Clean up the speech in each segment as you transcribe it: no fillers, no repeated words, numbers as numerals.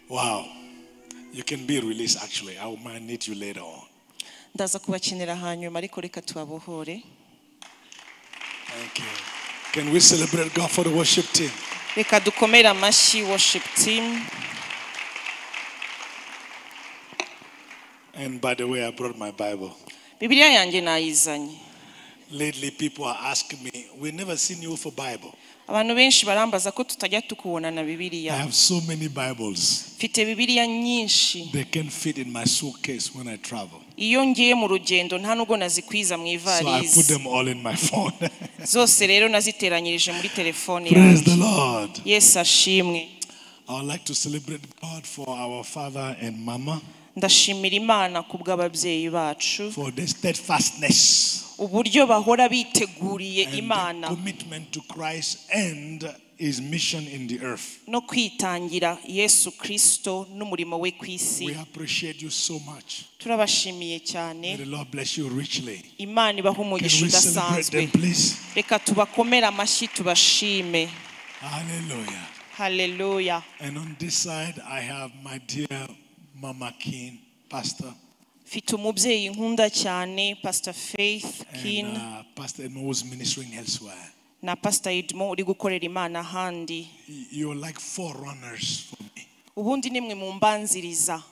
Wow. You can be released actually. I might need you later on. Ndaza kubakenera hanyuma ariko reka tubabohore. Thank you. Can we celebrate God for the worship team? Reka dukomere amashyi worship team. And by the way, I brought my Bible. Bibiliya yanjye nayizanye. Lately, people are asking me, we've never seen you for Bible. Abantu benshi barambaza ko tutajya tukubona na I Bibiliya. have so many Bibles. Mfite Bibiliya nyinshi. They can fit in my suitcase when I travel. Iyo ngiye mu rugendo nta nubwo nazikwiza mu So I put ivarisi. them all in my phone. Zose rero naziteranyirije muri telefone Praise the yanjye. Lord. Yesu ashimwe. I would like to celebrate God for our father and mama, Ndashimira Imana kubw'ababyeyi bacu, for their steadfastness uburyo bahora biteguriye and their Imana commitment to Christ and his mission in the earth. no kwitangira Yesu Kristo n'umurimo we ku isi. We appreciate you so much. Turabashimiye cyane. May the Lord bless you richly. Imana ibahe Can umugisha we celebrate udasanzwe. them, please? Reka tubakomere amashyi tubashime. Hallelujah. Hallelujah. And on this side, I have my dear Mama King, Pastor, Mfite umubyeyi nkunda cyane, Pastor Faith and King Pastor Edmond was ministering elsewhere. na Pastor Edmond uri gukorera Imana ahandi. You're like forerunners for me. Ubundi nimwe mumbanziriza,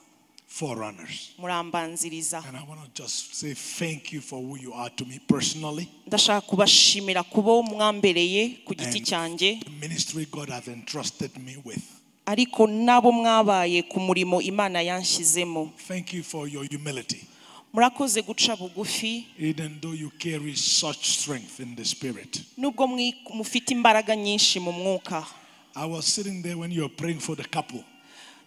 Forerunners. murambanziriza. And I want to just say thank you for who you are to me personally. Ndashaka kubashimira kubo mwambereye ku giti And cyanjye, the ministry God has entrusted me with. ariko nabo mwabaye ku murimo Imana yanshyizemo. Thank you for your humility. Murakoze guca bugufi, Even though you carry such strength in the spirit. nubwo mufite imbaraga nyinshi mu mwuka. I was sitting there when you were praying for the couple.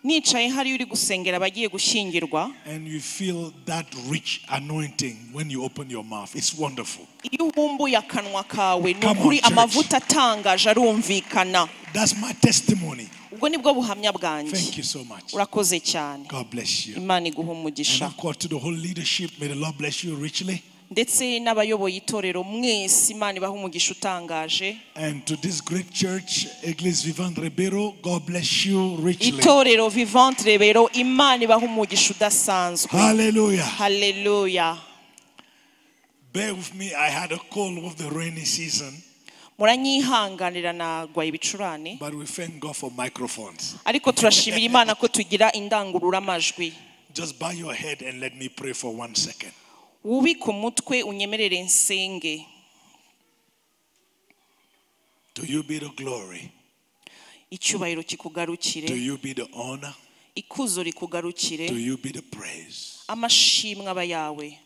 Nicaye hari uri gusengera abagiye gushyingirwa. And you feel that rich anointing when you open your mouth. It's wonderful. Iyo ubumbuye akanwa kawe, ni Come on, ukuri church. amavuta atangaje arumvikana. That's my testimony. Ubwo nibwo buhamya bwanjye. Thank you so much. Urakoze cyane. God bless you. Imana iguhe And umugisha. of course, to the whole leadership, may the Lord bless you richly. Ndetse n'abayoboye itorero mwese, Imana ibahe umugisha utangaje. And to this great church, Église Vivante Rebero, God bless you richly. Itorero Vivante Rebero, Imana ibahe umugisha udasanzwe. Hallelujah. Hallelujah. Bear with me, I had a cold with the rainy season. Muranyihanganira nagwaye ibicurane. But we thank God for microphones. Ariko turashimira Imana ko tugira indangururamajwi. Just bow your head and let me pray for 1 second. Wubike umutwe unyemerere nsenge. To you be the glory. Icyubahiro kikugarukire. To you be the honor. Ikuzo rikugarukire. To you be the praise. Amashimwe aba yawe.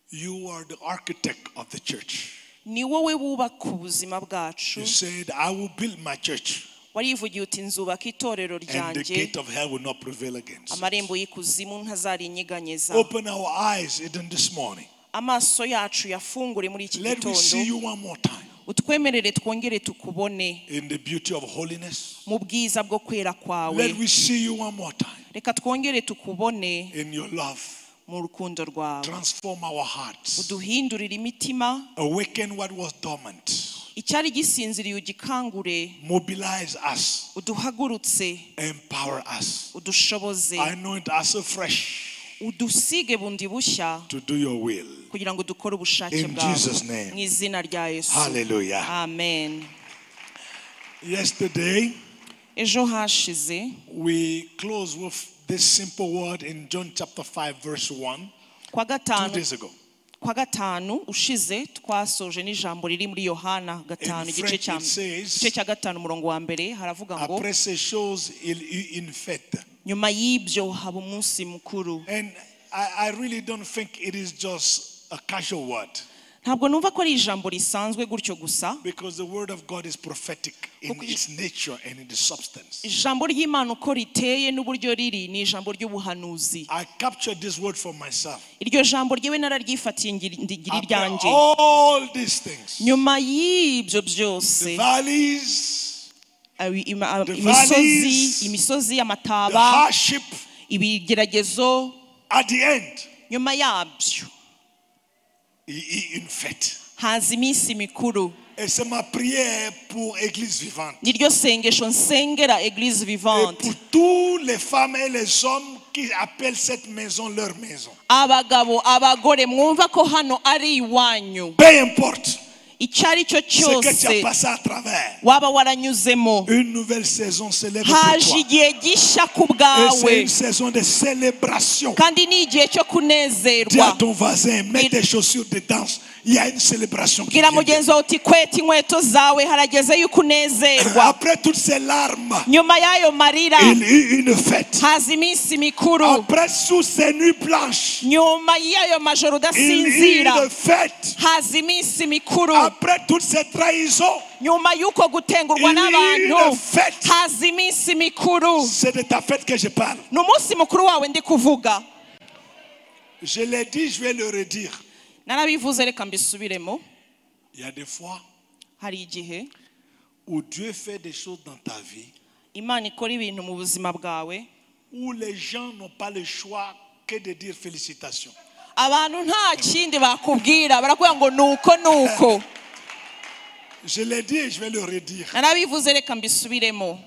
You are the architect of the church. Ni wowe wubaka ubuzima bwacu. You said, I will build my church. Warivugiye uti nzubaka itorero And the ryanjye. gate of hell will not prevail against it. Amarembo y'ikuzimu ntazarinyeganyeza. Open our eyes even this morning. Amaso yacu yafungure muri iki Let me see gitondo. you one more time. Utwemerere twongere tukubone. In the beauty of holiness. Mu bwiza bwo kwera kwawe. Let me see you one more time. Reka twongere tukubone. In your love. Mu rukundo rwawe. Transform our hearts. Uduhindurire imitima. Awaken what was dormant. Icyari gisinziriye ugikangure. Mobilize us. Uduhagurutse. Empower us. Udushoboze. Anoint us afresh. Udusige bundi bushya. To do your will. Kugira ngo dukore ubushake In bwawe. Jesus' name. Mu izina rya Yesu. Hallelujah. Amen. Yesterday, Ejo hashize, we closed with this simple word in John chapter 5 verse 1. Kwa 2 gatanu, days ago. kwa gatanu ushize twasoje n'ijambo riri muri Yohana gatanu, In igice French cya it says, igice cya gatanu umurongo wa mbere haravuga ngo, Après ces choses, il eut une fête. Nyuma y'ibyo haba umunsi mukuru. And I really don't think it is just a casual word. Ntabwo numva ko ari ijambo risanzwe gutyo gusa. Because the word of God is prophetic in its nature and in the substance. Ijambo ry'Imana uko riteye n'uburyo riri ni ijambo ry'ubuhanuzi. I captured this word for myself. Iryo jambo ryewe nararyifatiye ndigira After iryanjye. all these things, Nyuma y'ibyo byose, the valleys, the valleys, imisozi the y'amataba, hardship, ibigeragezo, at the end, nyuma yabyo in fact, haza iminsi mikuru. Et c'est ma prière pour Église Vivante. Niryo sengesho nsengera Église Et Vivante. pour toutes les femmes et les hommes qui appellent cette maison leur maison. Abagabo, abagore mwumva ko hano ari iwanyu. Peu importe Icyo ari cyo ce que tu as cyose passé à travers. waba waranyuzemo. Une nouvelle saison s'élève pour Haje toi. igihe gishya ku Et c'est bwawe. une saison de célébration. Kandi ni igihe cyo Dis à kunezerwa. ton voisin, mets tes chaussures de danse. Il y a une célébration qui Bwira vient. mugenzi wawe uti kweta inkweto zawe harageze yuko unezerwa. Après toutes ces larmes, Nyuma y'ayo marira il y eut une fête. haza iminsi mikuru. Après sous ces nuits blanches, Nyuma y'ayo majoro il y eut udasinzira une fête. haza iminsi mikuru. Après toutes ces trahisons, Nyuma y'uko gutengurwa il y eut n'abantu une fête. haza iminsi mikuru. C'est de ta fête que je parle. Ni umunsi mukuru wawe ndi kuvuga. Je l'ai dit, je vais le redire. Narabivuze reka mbisubiremo. Il y a des fois Hari igihe où Dieu fait des choses dans ta vie Imana ikora ibintu mu buzima bwawe, où les gens n'ont pas le choix que de dire félicitations. Abantu nta kindi bakubwira, barakubwira ngo nuko nuko. Je l'ai dit et je vais le redire. Narabivuze reka mbisubiremo.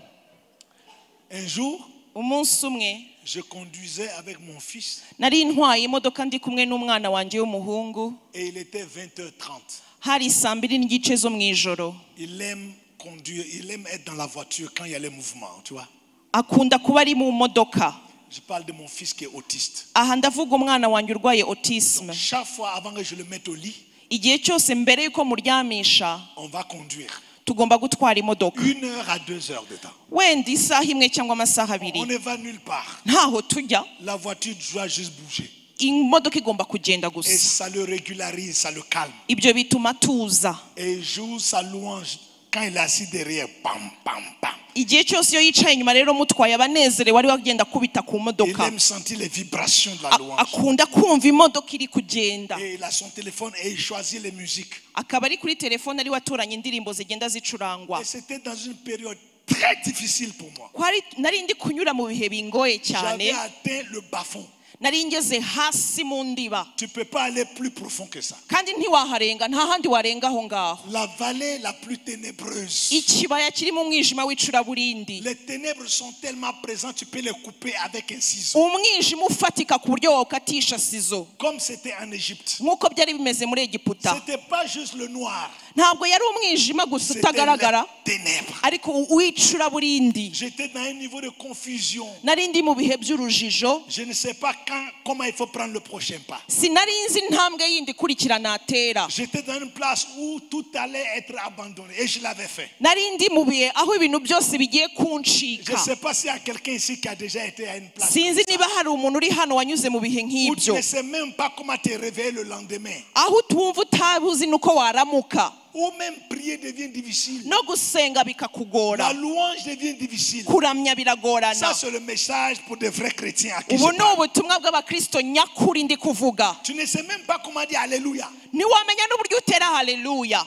Un jour, Umunsi umwe je conduisais avec mon fils nari ntwaye imodoka ndi kumwe n'umwana wanjye w'umuhungu, et il était 20h30. hari saa mbiri n'igice zo mu ijoro. Il aime conduire, il aime être dans la voiture quand il y a les mouvements, tu vois. Akunda kuba ari mu modoka. Je parle de mon fils qui est autiste. Aha ndavuga umwana wanjye urwaye autisme. Chaque fois avant que je le mette au lit, Igihe cyose mbere yuko muryamisha on va conduire. tugomba gutwara imodoka. 1h à 2h de temps. Wenda isaha imwe cyangwa amasaha abiri. On ne va nulle part. Ntaho tujya. La voiture doit juste bouger. Imodoka igomba kugenda Et gusa. ça le régularise, ça le calme. Ibyo bituma tuza. Et il joue sa louange quand il est assis derrière. Pam, pam, pam. Igihe cyose iyo yicaye inyuma rero mutwaye abanezerewe ari we agenda akubita ku Il modoka. aime sentir les vibrations de la louange. Akunda kumva imodoka iri kugenda. Et il a son téléphone et il choisit les musiques. Akaba ari kuri telefone ari we atoranya indirimbo zigenda zicurangwa. Et c'était dans une période très difficile pour moi. Kwari nari ndi kunyura mu bihe bingoye cyane. J'avais atteint le bas-fond. Nari ngeze hasi mu ndiba. Tu ne peux pas aller plus profond que ça. Kandi ntiwaharenga, nta handi warenga aho ngaho. La vallée la plus ténébreuse. Ikibaya kirimo umwijima w'icuraburindi. Les ténèbres sont tellement présentes, tu peux les couper avec un ciseau. Umwijima ufatika ku buryo wawukatisha sizo. Comme c'était en Égypte. Nk'uko byari bimeze muri Egiputa. C'était pas juste le noir. Ntabwo yari umwijima gusa C'était utagaragara, les ténèbres. ariko w'icuraburindi. J'étais dans un niveau de confusion. Nari ndi mu bihe by'urujijo. Je ne sais pas quand, comment il faut prendre le prochain pas. Sinari nzi intambwe yindi ikurikira natera. J'étais dans une place où tout allait être abandonné et je l'avais fait. Nari ndi mu bihe aho ibintu byose bigiye Je kuncika. ne sais pas s'il y a quelqu'un ici qui a déjà été à une place Sinzi niba hari umuntu uri hano wanyuze mu bihe où tu nk'ibyo, ne sais même pas comment te réveiller le lendemain. aho utumva utabuzi nuko waramuka. Ou même prier devient difficile. No gusenga bikakugora. La louange devient difficile. Kuramya biragorana. Ça, c'est le message pour des vrais chrétiens à qui je Ubu ni parle. ubutumwa bw'abakristo nyakuri ndi kuvuga. Tu ne sais même pas comment dire Alléluia. Ntiwamenya n'uburyo utera haleluya.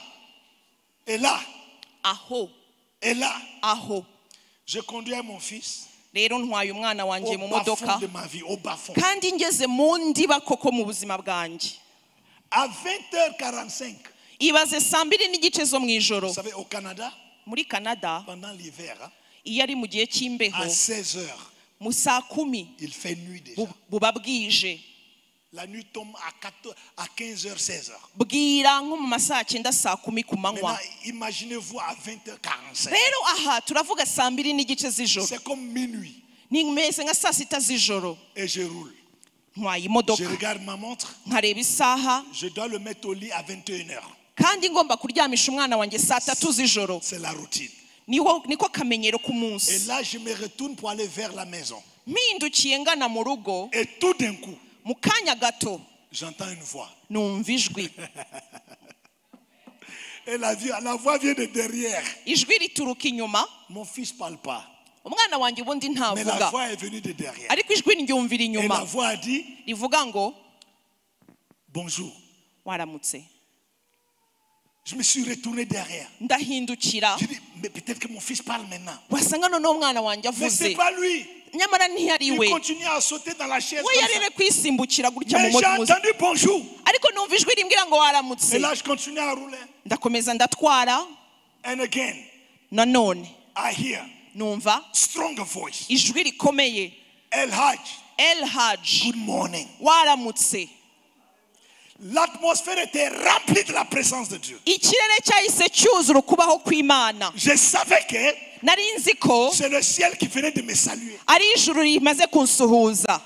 Et là, Aho, et là, aho je conduis mon fils rero ntwaye umwana wanjye au mu modoka, bas-fond de ma vie, au bas-fond. kandi ngeze mu ndiba koko mu buzima bwanjye. À 20h45, Ibaze saa mbiri n'igice zo mu ijoro. vous savez, au Canada, Muri Canada pendant l'hiver, hein, iyo ari mu gihe cy'imbeho, à 16h, mu saa kumi il fait nuit déjà. Buba bwije. La nuit tombe à 15h, 16h. Bwira nko mu masaha cyenda saa kumi ku manywa. Maintenant, imaginez-vous à 20h45. Rero aha turavuga saa mbiri n'igice z'ijoro. C'est comme minuit. Ni meze nka saa sita z'ijoro. Et je roule. Ntwaye imodoka. Je regarde ma montre. Nkareba isaha. Je dois le mettre au lit à 21h. Kandi ngomba kuryamisha umwana wanjye saa tatu z'ijoro. C'est la routine. Niko kamenyero k'umunsi. Et là, je me retourne pour aller vers la maison. Mpindukiye ngana mu rugo. Et tout d'un coup, mu kanya gato, j'entends une voix. Numva ijwi. Et la voix vient de derrière. Ijwi rituruka inyuma. Mon fils ne parle pas. Umwana wanjye ubundi Mais la ntavuga. voix est venue de derrière. Ariko ijwi ryumvira Et inyuma. la voix a dit, Rivuga ngo, bonjour. Waramutse. Je me suis retourné derrière. Ndahindukira. J'ai dit, mais peut-être que mon fils parle maintenant. Wasanga noneho umwana wanjye Mais avuze. c'est pas lui. Nyamara ntiyari Il we. continuait à sauter dans la chaise We comme yari ça. ari kwisimbukira gutya mu Mais j'ai modoka. entendu bonjour. Ariko numva ijwi rimbwira ngo waramutse. Et là, je continuais à rouler. Ndakomeza ndatwara. And again, Nanone I hear numva stronger voice. ijwi rikomeye. El Hajj, El Hajj, good morning. waramutse. L'atmosphère était remplie de la présence de Dieu. Ikirere cyahise cyuzura ukubaho kw'Imana. Je savais que Nari nzi ko c'est le ciel qui venait de me saluer. ari ijuru rimaze kunsuhuza.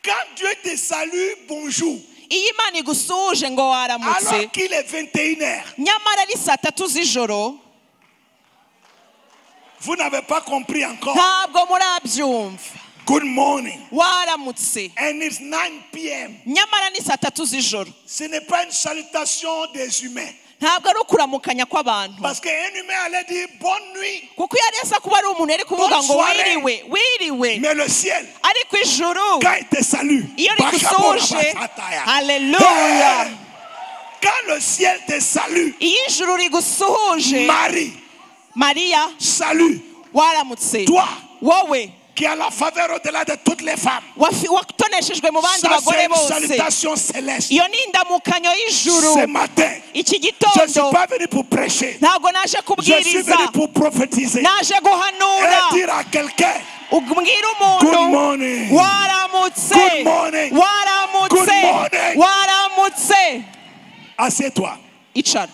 Quand Dieu te salue, bonjour. Iyo Imana igusuhuje ngo waramutse, Alors qu'il est 21h, nyamara ari saa tatu z'ijoro, vous n'avez pas compris encore. ntabwo murabyumva. Good morning. Waramutse. And it's 9 p.m. Nyamara ni saa tatu z'ijoro. Ce n'est pas une salutation des humains. Ntabwo ari ukuramukanya kw'abantu. Parce qu'un humain allait dire bonne nuit. Kuko iyo ari kuba ari umuntu yari kuvuga ngo wiriwe, wiriwe. Mais le ciel, Ariko ijuru, quand il te salue, iyo rigusuhuje, haleluya. Hey! Quand le ciel te salue, Iyo ijuru rigusuhuje, Marie, Mariya, salue. waramutse. Toi, Wowe qui as la faveur au-delà de toutes les femmes. watoneshejwe mu bandi Ça, bagore c'est une bose. salutation céleste. Iyo ni indamukanyo y'ijuru. Ce matin, Iki je ne suis gitondo pas venu pour prêcher. ntabwo naje Je suis kubwiriza, venu pour prophétiser. naje guhanura. Et dire à quelqu'un, Ubwira good umuntu morning. waramutse, Good morning. waramutse, Good morning. waramutse. Assieds-toi. Icara.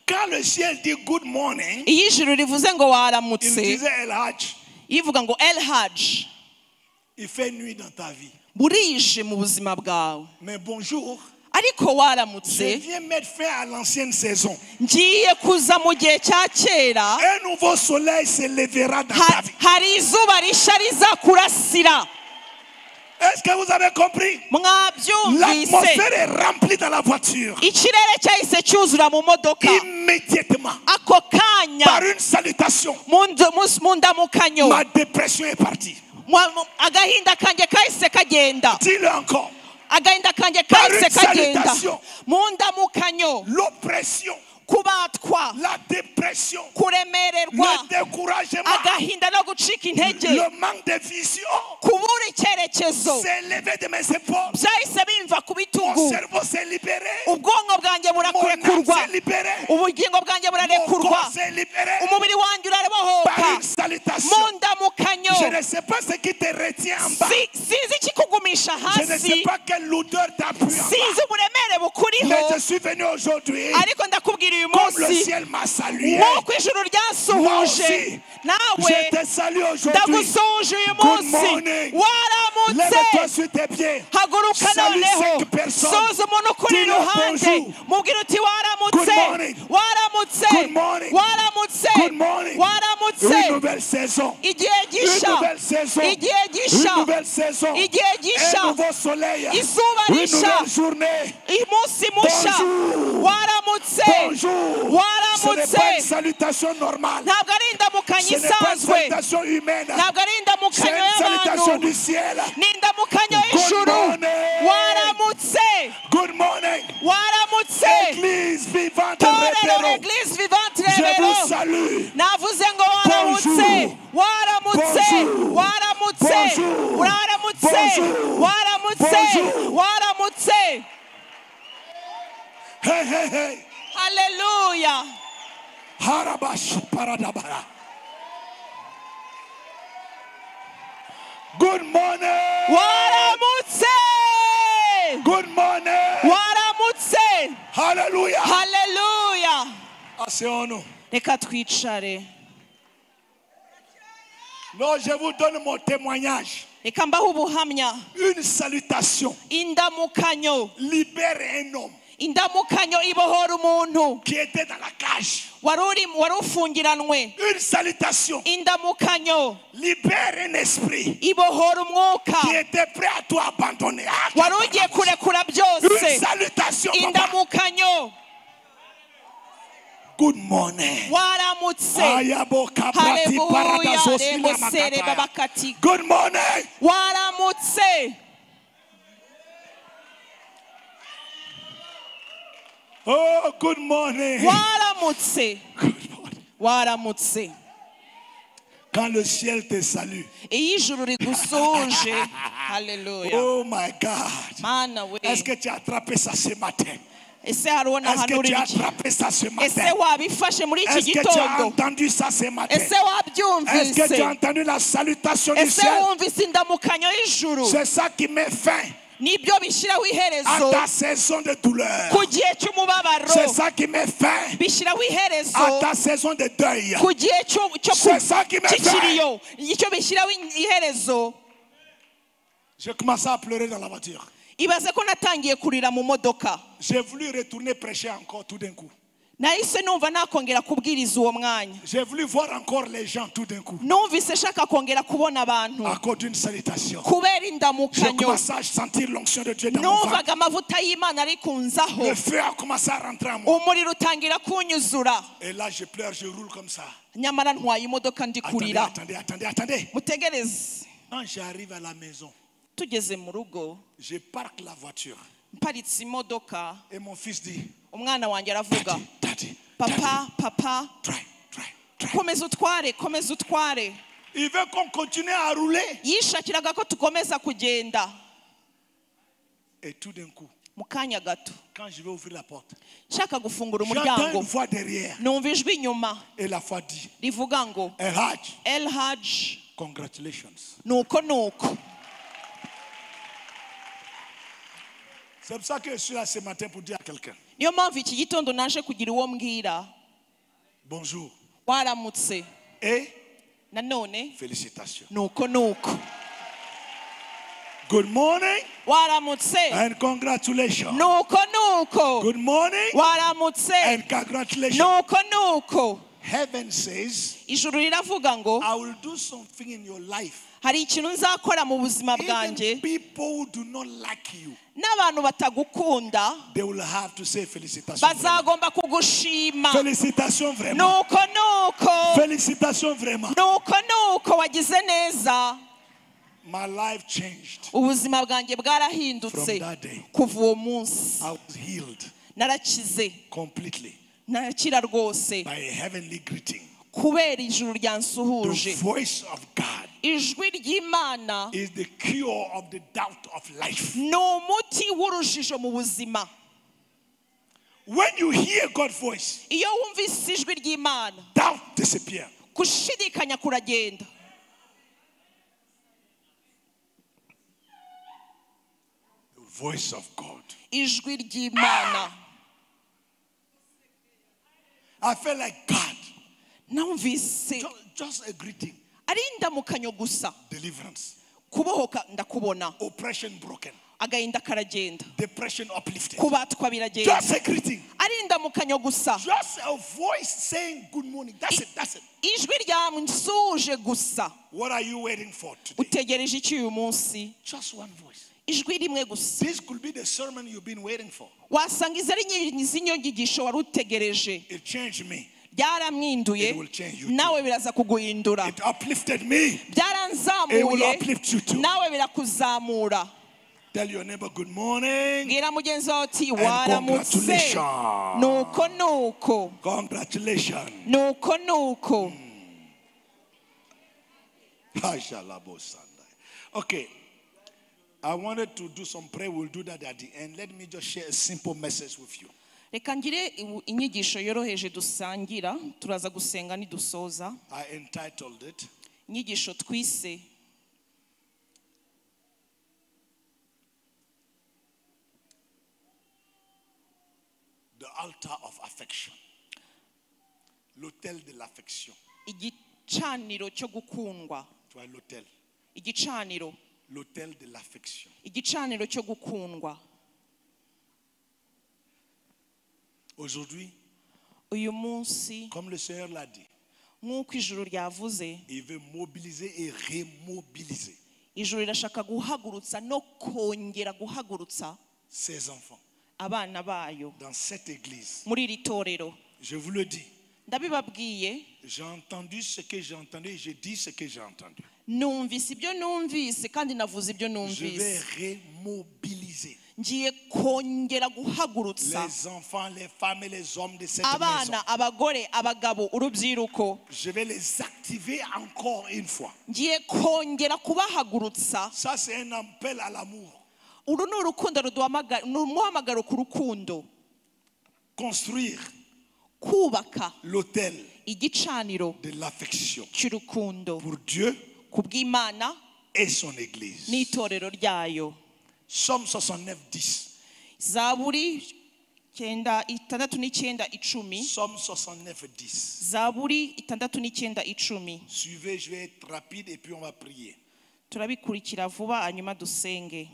Quand le ciel dit good morning, Iyo ijuru rivuze ngo il waramutse, disait El Hajj, ivuga ngo El Hajj, il fait nuit dans ta vie. burije mu buzima bwawe. Mais bonjour, Ariko je waramutse, viens mettre fin à l'ancienne saison. ngiye kuza mu gihe cya kera. Un nouveau soleil se lèvera dans ta vie. Hari izuba rishya rizakurasira. Est-ce que vous avez compris? Mwabyumvise. L'atmosphère est remplie dans la voiture. Ikirere cyahise cyuzura mu modoka. Immédiatement, Ako kanya, par une salutation, mu ndamukanyo, ma dépression est partie. Agahinda kanjye kahise kagenda. Dis-le encore. Agahinda kanjye Par kahise une kagenda. salutation. Mu ndamukanyo, L'oppression, kubatwa, la dépression, kuremererwa, le découragement, agahinda no gucika intege, le manque de vision kubura icyerekezo s'est levé de mes épaules. byahise bimva ku Mon bitugu. cerveau s'est libéré. Ubwonko bwanjye Mon âme burakurekurwa, s'est libérée. ubugingo bwanjye Mon burarekurwa, corps s'est libéré. umubiri wanjye Par urabohoka. une salutation. Mu ndamukanyo, Je ne sais pas ce qui te retient en bas. Sinzi ikikugumisha Je ne sais hasi, pas quelle lourdeur t'appuie en bas. sinzi uburemere bukuriho, Mais je suis venu aujourd'hui ariko ndakubwira uyu comme le munsi, ciel m'a salué. nk'uko ijuru Moi ryansuhuje, aussi, nawe je te salue aujourd'hui. ndagusuhuje uyu Good munsi. morning. Waramutse. Lève-toi sur tes pieds. Haguruka Salue noneho, cinq personnes. suza umuntu ukuri Dis-leur iruhande, bonjour. mubwire uti waramutse, Good morning. waramutse, Good morning. waramutse, Good morning. waramutse. Une nouvelle saison. Igihe Une gishya, nouvelle saison. igihe Une gishya, nouvelle saison. igihe gishya, Un nouveau soleil. izuba Une rishya, nouvelle journée. umunsi mushya. Bonjour. Waramutse, Bonjour. Ce n'est waramutse. pas une salutation normale. Ntabwo ari indamukanyo Ce n'est pas une isanzwe, salutation humaine. ntabwo ari C'est indamukanyo une salutation y'abantu, du ciel. ni indamukanyo Good y'ijuru. morning. Waramutse, Good morning. waramutse. Église vivante Torero Rebero. Eglise Vivante Je Rebero. vous salue. Navuze ngo waramutse, Bonjour. waramutse, Bonjour. waramutse, Bonjour. waramutse, Bonjour. waramutse, Bonjour. waramutse. Hey, hey, hey. Haleluya. Harabash paradabara. Good morning. Waramutse, Good morning. waramutse. Hallelujah. Haleluya. Asseyons-nous. Reka twicare. Non, je vous donne mon témoignage. Reka mbahe ubuhamya. Une salutation Indamukanyo, libère un homme indamukanyo ibohora umuntu qui était dans la cage. wari wari ufungiranwe. Une salutation Indamukanyo libère un esprit ibohora umwuka qui était prêt à tout abandonner. Ah, wari ugiye kurekura Une byose. salutation. Papa. Indamukanyo, Good morning. waramutse. Ayabo kabrati Haleluya, paradazosila rebosere makataya. babakati. Good morning. Waramutse. Oh, good morning. Waramutse. Good morning. Waramutse. Quand le ciel te salue. Iyo ijuru rigusuhuje, haleluya. Oh my God. Mana we. Est-ce que tu as attrapé ça ce matin? Ese hari uwo Est-ce que tu as nahanurira iki? attrapé ça ce Ese matin? wabifashe muri iki Est-ce que tu as gitondo? entendu ça ce matin? Ese Est-ce que tu as wabyumvise? entendu la salutation du Ese ciel? wumvise indamukanyo y'ijuru? C'est ça qui met fin Nibyo bishyiraho à iherezo ta saison de douleur. ku gihe cy'umubabaro. C'est ça qui met fin Bishyiraho iherezo à ta saison de deuil. ku gihe cyo C'est ça qui met fin. cy'ikiriyo. Icyo bishyiraho iherezo. J'ai commencé à pleurer dans la voiture. Ibaze ko natangiye kurira mu modoka. J'ai voulu retourner prêcher encore tout d'un coup. Nahise numva nakongera kubwiriza uwo mwanya. J'ai voulu voir encore les gens tout d'un coup. Numvise nshaka kongera kubona abantu À cause d'une salutation. kubera J'ai indamukanyo. commencé à sentir l'onction de Dieu dans mon ventre. Numvaga amavuta y'Imana ari kunzaho. Le feu a commencé à rentrer en moi. Umuriro utangira kunyuzura. Et là, je pleure, je roule comme ça. Nyamara ntwaye imodoka ndi Attendez, kurira. attendez, attendez, attendez. Mutegereze. Quand j'arrive à la maison, Tugeze mu rugo, je parque la voiture. mparitse imodoka, Et mon fils dit, umwana wanjye aravuga, Daddy, Daddy, papa, papa, try, try, try. komeza utware, komeza utware. Il veut qu'on continue à rouler. Yishakiraga ko tukomeza kugenda. Et tout d'un coup, Mu kanya gato, quand je vais ouvrir la porte, nshaka gufungura j'entends umuryango, une voix derrière. numva ijwi inyuma Et la voix dit, rivuga ngo, El Hadj, El Hadj, congratulations. nuko nuko. C'est pour ça que je suis là ce matin pour dire à quelqu'un, Niyo mpamvu iki gitondo naje kugira uwo mbwira. bonjour Waramutse. et Nanone félicitations. nuko nuko. Good morning Waramutse. and congratulations. Nuko nuko. Good morning Waramutse. and congratulations. Nuko nuko. Heaven says, Ijuru riravuga ngo I will do something in your life. hari ikintu nzakora mu buzima bwanjye. Even people who do not like you, N'abantu batagukunda they will have to say félicitations. Vraiment. bazagomba kugushima. Félicitations vraiment. Nuko nuko. Félicitations vraiment. Nuko nuko wagize neza. My life changed. Ubuzima bwanjye bwarahindutse From that day. kuva uwo munsi. I was healed Narakize, completely narakira rwose by a heavenly greeting. kubera ijuru The ryansuhuje. voice of God Ijwi ry'Imana is the cure of the doubt of life. ni umuti w'urujijo mu buzima. When you hear God's voice, Iyo wumvise ijwi ry'Imana, doubt disappears. gushidikanya kuragenda. The voice of God. Ijwi ry'Imana. I felt like God. Numvise Just a greeting. ari indamukanyo gusa. Deliverance. Kubohoka ndakubona. Oppression broken. Agahinda karagenda. Depression uplifted. Kubatwa biragenda. Just a greeting. Ari indamukanyo gusa. Just a voice saying good morning. That's it. That's it. Ijwi ryansuje gusa. What are you waiting for today? Utegereje iki uyu munsi? Just one voice. Ijwi rimwe gusa. This could be the sermon you've been waiting for. Wasanga izi ari inyigisho wari utegereje. It changed me. Byaramwinduye, It will change you too. nawe biraza kuguhindura. It uplifted me. It will Byaranzamuye, uplift you too. nawe birakuzamura. Tell your neighbor good morning. Bwira mugenzi wawe uti waramutse. Congratulations. Nuko nuko. Congratulations. Nuko nuko. Okay. I wanted to do some prayer. We'll do that at the end. Let me just share a simple message with you. Reka ngire inyigisho yoroheje dusangira, turaza gusenga nidusoza. I entitled it Inyigisho twise The Altar of Affection. L'autel de l'affection. Igicaniro cyo gukundwa. Tu vois l'autel. Igicaniro. L'autel de l'affection. Igicaniro cyo gukundwa. Aujourd'hui, Uyu munsi, comme le Seigneur l'a dit, nk'uko ijuru ryavuze, il veut mobiliser et remobiliser ijuru rirashaka guhagurutsa no kongera guhagurutsa ses enfants abana bayo dans cette église. muri iri torero. Je vous le dis, Ndabibabwiye, j'ai entendu ce que j'ai entendu et j'ai dit ce que j'ai entendu. Numvise ibyo numvise kandi navuze ibyo Je vais numvise. remobiliser. Ngiye kongera guhagurutsa les enfants, les femmes et les hommes de cette maison. Abana abagore abagabo urubyiruko. Je vais les activer encore une fois. Ngiye kongera kubahagurutsa. Ça, c'est un appel à l'amour. Uru ni urukundo ruduhamagara, ni umuhamagaro ku rukundo. Construire Kubaka l'autel igicaniro de l'affection cy'urukundo pour Dieu ku bw'Imana et son église. N'itorero ryayo. Psaume 69, 10. Zaburi 69:10. Psaume 69, 10. Zaburi 69:10. Suivez, je vais être rapide et puis on va prier. Turabikurikira vuba hanyuma dusenge.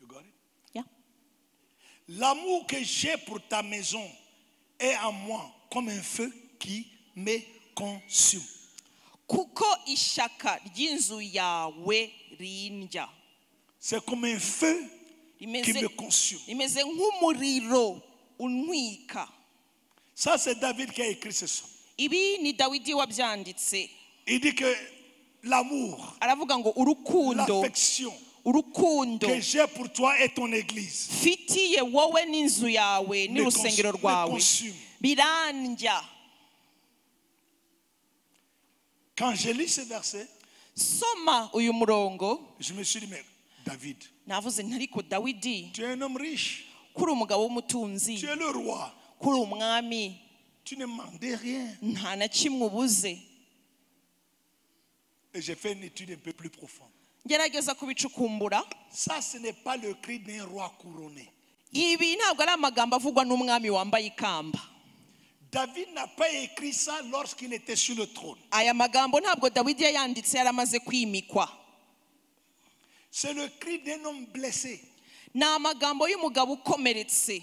You got it? Yeah. L'amour que j'ai pour ta maison est en moi comme un feu qui me consume. Kuko ishyaka ry'inzu yawe rindya. C'est comme un feu qui Rimeze me consume. Rimeze nk'umuriro untwika. Ça, c'est David qui a écrit ce psaume. Ibi ni Dawidi wabyanditse. Il dit que l'amour, Aravuga ngo urukundo, l'affection urukundo que j'ai pour toi et ton église mfitiye wowe n'inzu yawe me n'urusengero me rwawe consume. Birandya. Quand j'ai lu ce verset, Soma uyu murongo, je me suis dit, mais David, navuze nti ariko Dawidi, tu es un homme riche, kuri umugabo w'umutunzi, tu es le roi, kuri umwami, tu ne manques de rien. Nta na kimwe ubuze. Et j'ai fait une étude un peu plus profonde. Ngerageza kubicukumbura. Ça, ce n'est pas le cri d'un roi couronné. Ibi ntabwo ari amagambo avugwa n'umwami wambaye ikamba. David n'a pas écrit ça lorsqu'il était sur le trône. Aya magambo ntabwo Dawidi yayanditse yaramaze kwimikwa. C'est le cri d'un homme blessé. Ni amagambo y'umugabo ukomeretse.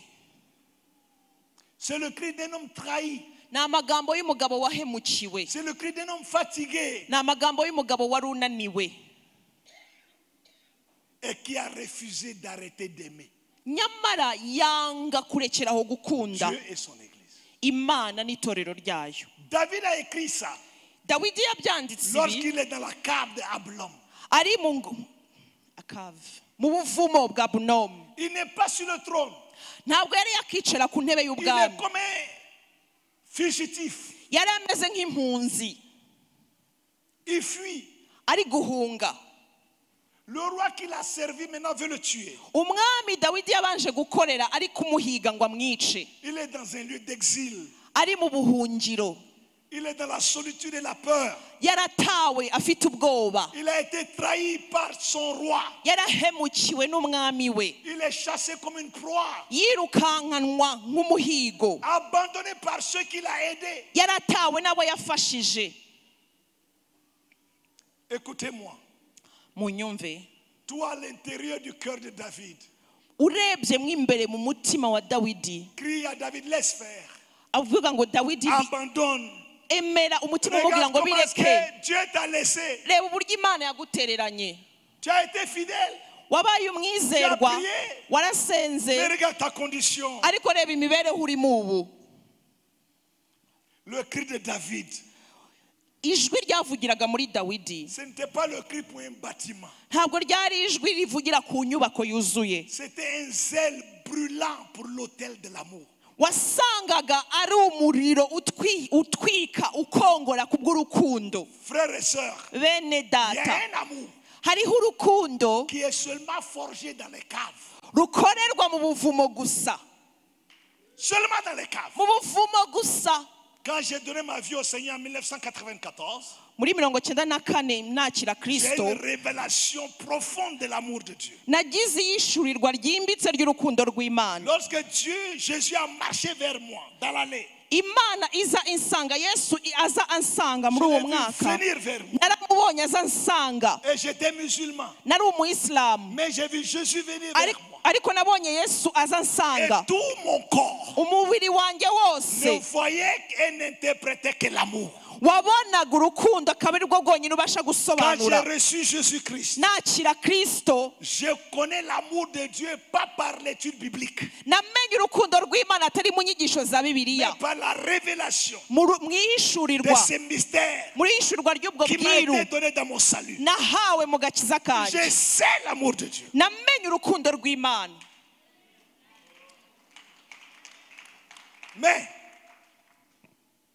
C'est le cri d'un homme trahi. Ni amagambo y'umugabo wahemukiwe. C'est le cri d'un homme fatigué. Ni amagambo y'umugabo wari unaniwe. Et qui a refusé d'arrêter d'aimer. Nyamara yanga kurekeraho gukunda. Dieu et son église. Imana n'itorero ryayo. David a écrit ça. Dawidi yabyanditse ibi. Lorsqu'il est dans la cave de Ablom. Ari mu akave mu buvumo bwa Bunomu. Il n'est pas sur le trône. Ntabwo yari yakicara ku ntebe Il y'ubwami. est comme un fugitif. Yari ameze nk'impunzi. Il fuit. Ari guhunga. Le roi qui l'a servi maintenant veut le tuer. Umwami Dawidi yabanje gukorera ari kumuhiga ngo amwice. Il est dans un lieu d'exil. Ari mu buhungiro. Il est dans la solitude et la peur. Yaratawe afite ubwoba. Il a été trahi par son roi. Yarahemukiwe n'umwami we. Il est chassé comme une proie. Yirukankanwa nk'umuhigo. Abandonné par ceux qui l'a aidé. Yaratawe n'abo yafashije. Écoutez-moi. Munyumve. Toi, à l'intérieur du cœur de David, Urebye mwimbere mu mutima wa Dawidi, crie à David, laisse faire. Avuga ngo Dawidi, Abandonne. Emera umutima umubwira Regarde ngo comment est-ce bireke. que Dieu t'a laissé. Reba uburyo Imana yagutereranye. Tu as été fidèle. Wabaye umwizerwa, Tu as prié. warasenze, Mais regarde ta condition. ariko reba imibereho urimo ubu. Le cri de David, Ijwi ryavugiraga muri Dawidi ce n'était pas le cri pour un bâtiment. ntabwo ryari ijwi rivugira ku nyubako yuzuye. C'était un zèle brûlant pour l'autel de l'amour. Wasangaga ari umuriro utwika ukongora kubw'urukundo. Frères et sœurs, Bene il y a data, un amour hariho urukundo qui est seulement forgé dans les caves. rukorerwa mu buvumo gusa. Seulement dans les caves. Mu buvumo gusa. Quand j'ai donné ma vie au Seigneur en 1994, Muri mirongo cyenda na kane nakira j'ai Kristo, une révélation profonde de l'amour de Dieu. Nagize iyishurirwa ryimbitse ry'urukundo rw'Imana. Lorsque Dieu, Jésus a marché vers moi dans l'allée, Imana iza insanga, Yesu aza ansanga muri je uwo l'ai vu mwaka. venir vers moi. Naramubonye aza ansanga. Et j'étais musulman. Nari umuyisilamu. Mais j'ai vu Jésus venir vers moi. Ariko nabonye Yesu aza ansanga. Et tout mon corps Umubiri wanjye wose ne voyait et n'interprétait que l'amour. Wabonaga urukundo akaba ari rwo rwonyine ubasha Quand gusobanura. J'ai reçu Jésus-Christ, Nakira Kristo, je connais l'amour de Dieu pas par l'étude biblique, namenye urukundo rw'Imana atari mu nyigisho za mais Bibiliya, par la révélation mu de mwihishurirwa, ce mystère muri hishurwa ry'ubwo qui m'a bwiru été donné dans mon salut. nahawe mu gakiza kanjye. Je sais l'amour de Dieu. Namenye urukundo rw'Imana.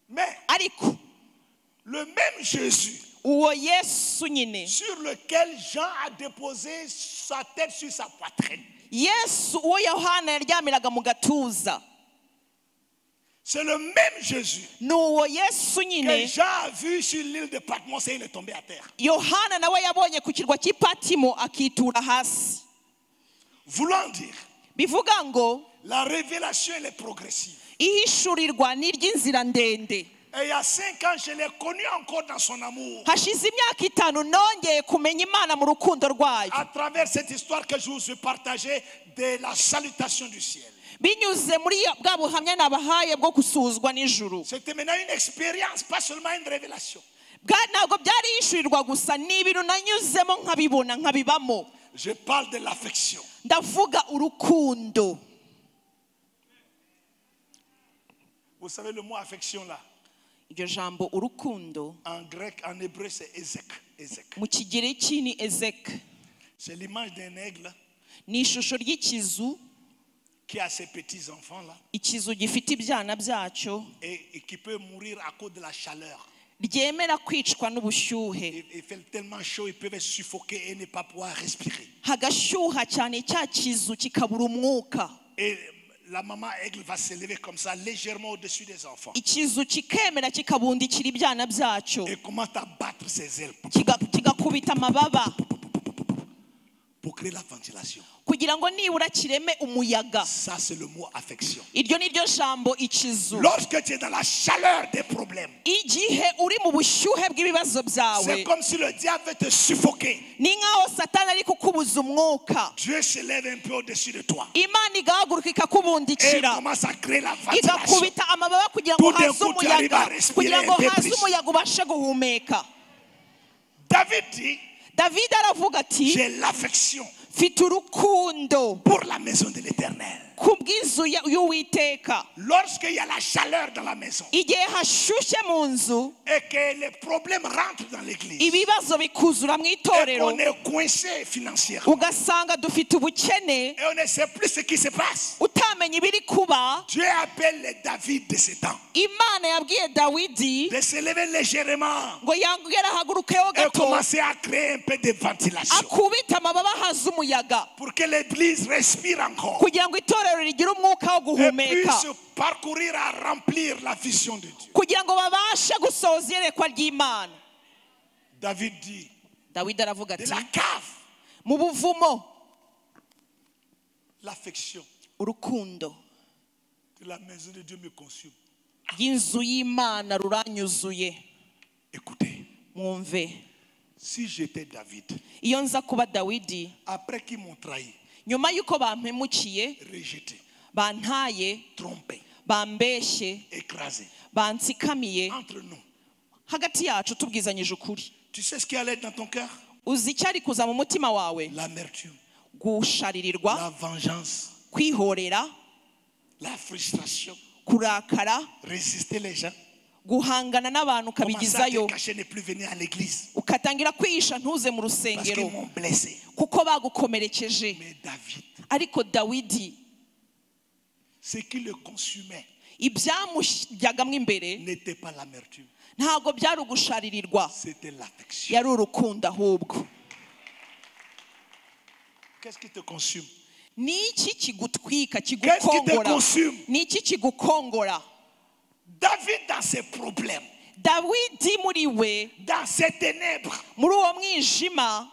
Mais Ariko le même Jésus uwo Yesu nyine, sur lequel Jean a déposé sa tête sur sa poitrine, Yesu uwo Yohana yaryamiraga mu gatuza, c'est le même Jésus ni uwo Yesu que nyine Jean a vu sur l'île de Patmos et il est tombé à terre. Yohana nawe yabonye ku kirwa cy'i Patimo akitura hasi. Voulant dire, Bivuga ngo la révélation, elle est progressive. Ihishurirwa ni iry'inzira ndende. Et il y a 5 ans, je l'ai connu encore dans son amour. Hashize imyaka 5 nongeye kumenya Imana mu rukundo rwayo, À travers cette histoire que je vous ai partagée de la salutation du ciel. Binyuze muri bwa buhamya nabahaye bwo gusuhuzwa n'ijuru. C'était maintenant une expérience, pas seulement une révélation. Ntabwo byari ihishurirwa gusa, ni ibintu nanyuzemo nkabibona nkabibamo. Je parle de l'affection. Ndavuga urukundo. Vous savez le mot affection là, Iryo jambo urukundo, en grec, en hébreu, c'est Ezek. Ezek. Mu kigereki ni ezek. C'est l'image d'un aigle Ni ishusho ry'ikizu, qui a ses petits enfants là ikizu gifite ibyana byacyo, et qui peut mourir à cause de la chaleur. Ryemera kwicwa n'ubushyuhe. Il fait tellement chaud, ils peuvent suffoquer et ne pas pouvoir respirer. Hagashyuha cyane cya kizu kikabura umwuka. Et la maman aigle va s'élever comme ça, légèrement au-dessus des enfants. Ikizu kikemera kikabundikira ibyana byacyo, Et commence à battre ses ailes Kigakubita amababa pour créer la ventilation. Kugira ngo nibura kireme umuyaga. Ça, c'est le mot affection. Iryo ni ryo jambo ikizu. Lorsque tu es dans la chaleur des problèmes, Igihe uri mu bushyuhe bw'ibibazo byawe, c'est comme si le diable veut te suffoquer. Ni nk'aho Satani ari kukubuza umwuka. Dieu s'élève un peu au-dessus de toi Imana igahaguruka et ikakubundikira, commence à créer la ventilation. Igakubita amababa kugira ngo Tout d'un haze coup, tu arrives umuyaga, à respirer kugira ngo un peu haze plus. umuyaga ubashe guhumeka. David dit, David aravuga ati, j'ai l'affection mfite urukundo pour la maison de l'Éternel. Ku bw'inzu y'Uwiteka. Lorsqu'il y a la chaleur dans la maison Igihe hashyushye mu nzu, et que les problèmes rentrent dans l'église ibibazo bikuzura mu et itorero, qu'on est coincé financièrement ugasanga dufite ubukene, et on ne sait plus ce qui se passe, utamenya ibiri kuba, Dieu appelle les David de ce temps Imana yabwiye Dawidi de s'élever légèrement ngo yongere ahagurukeho et gato, commencer à créer un peu de ventilation akubite amababa haze umuyaga, pour que l'église respire encore kugira ngo itorero rigire umwuka wo et guhumeka, puisse parcourir à remplir la vision de Dieu. Kugira ngo babashe gusohoza iyerekwa ry'Imana. David dit, Dawidi aravuga de ati, la cave, mu buvumo, l'affection urukundo de la maison de Dieu me consume. Y'inzu y'Imana ruranyuzuye. Écoutez, Mwumve, si j'étais David, iyo nza kuba Dawidi, après qu'ils m'ont trahi, nyuma y'uko bampemukiye, rejeté, bantaye, trompé, bambeshye, écrasé, bansikamiye, entre nous, hagati yacu tubwizanyije ukuri, tu sais ce qui allait dans ton cœur? Uzi icyari kuza mu mutima wawe? L'amertume, Gusharirirwa, la vengeance, kwihorera, la frustration, kurakara, résister les gens, guhangana n'abantu commencer à te ukabigizayo, cacher, ne plus venir à l'église ukatangira kwihisha ntuze mu parce qu'ils rusengero m'ont blessé. Kuko bagukomerekeje. Mais David, Ariko Dawidi, ce qui le consumait ibyamushyagamo imbere n'était pas l'amertume, ntabwo byari ugusharirirwa, c'était l'affection. Yari urukundo ahubwo. Qu'est-ce qui te consume? Ni iki kigutwika, Qu'est-ce qui te kigukongora? Consume? Ni iki kigukongora? David, dans ses problèmes, Dawidi muri we, dans ses ténèbres, muri uwo mwijima,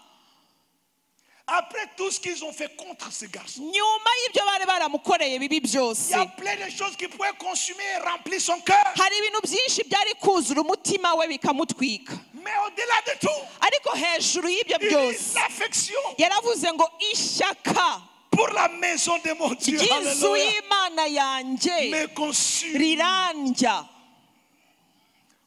après tout ce qu'ils ont fait contre ce garçon, nyuma y'ibyo bari baramukoreye bibi byose, il y a plein de choses qui pouvaient consumer et remplir son cœur. Hari ibintu byinshi byari kuzura umutima we bikamutwika. Mais au-delà de tout, Ariko hejuru y'ibyo il byose, dit l'affection yaravuze ngo ishyaka pour la maison de mon Dieu. ry'inzu Alléluia. y'Imana yanjye Me consume. rirandya.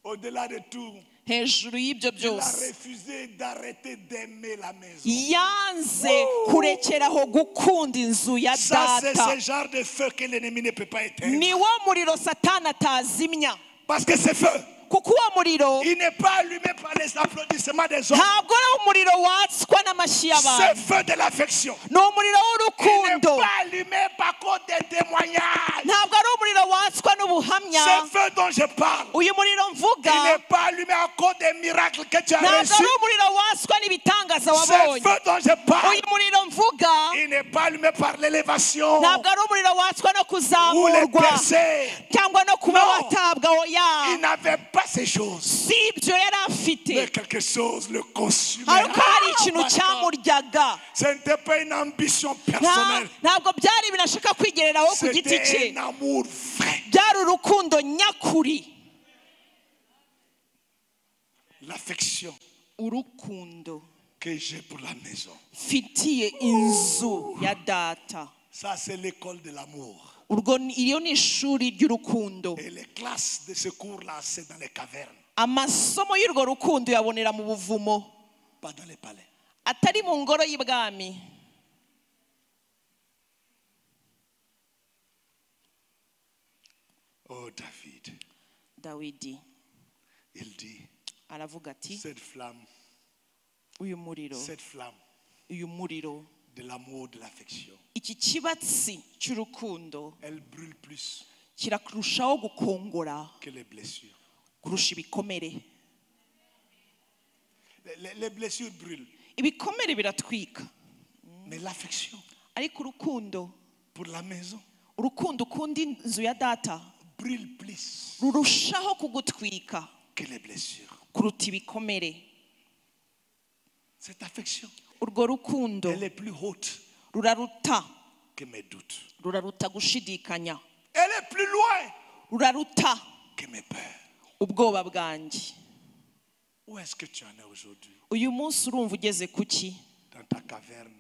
Au-delà de tout, Hejuru y'ibyo il a byose, refusé d'arrêter d'aimer la maison. Yanze kurekeraho gukunda inzu ya Ça, c'est data. ce genre de feu que l'ennemi ne peut pas éteindre. Ni wo muriro Satani atazimya. Parce que ce feu, Kuko uwo muriro il n'est pas allumé par les applaudissements des hommes. ntabwo ari umuriro watswa n'amashyi Ce y'abantu. feu de l'affection, Ni umuriro il n'est w'urukundo. pas allumé par cause des témoignages. Ntabwo ari umuriro watswa n'ubuhamya. Ce feu dont je parle, Uyu muriro mvuga il n'est pas allumé à cause des miracles que tu as ntabwo reçus. ari umuriro watswa n'ibitangaza Ce wabonye. feu dont je parle, Uyu muriro mvuga il n'est pas allumé par l'élévation ntabwo ari umuriro watswa no ou les kuzamurwa percées. cyangwa no kuba Non. watabwa. Oya, Il n'avait pas ces choses. si ibyo yari afite, Mais quelque chose le consumait. ariko hari Ah, ikintu my God. cyamuryaga. Ce n'était pas une ambition personnelle. Ntabwo byari ibintu ashaka kwigereraho ku giti C'était cye. un amour vrai. Byari urukundo nyakuri. L'affection Urukundo que j'ai pour la maison. mfitiye inzu ya data. Ça, c'est l'école de l'amour. Urwo iyo ni ishuri ry'urukundo. Et les classes de ce cours-là, c'est dans les cavernes, Amasomo y'urwo rukundo uyabonera mu buvumo, pas dans les palais. Atari mu ngoro y'ibwami. Oh, David, Dawidi il dit, aravuga ati cette flamme, uyu muriro, cette flamme uyu muriro, de l'amour, de l'affection, iki kibatsi cy'urukundo elle brûle plus kirakurushaho gukongora que les blessures. kurusha ibikomere. Les blessures brûlent, Ibikomere biratwika, mais l'affection ariko urukundo, pour la maison urukundo ukunda inzu ya data brûle plus rurushaho kugutwika que les blessures. Kuruta ibikomere. Cette affection, Urwo rukundo elle est plus haute ruraruta, que mes doutes. Ruraruta gushidikanya. Elle est plus loin Ruraruta que mes peurs. Ubwoba bwanjye. Où est-ce que tu en es aujourd'hui? Uyu munsi urumva ugeze kuki? Dans ta caverne,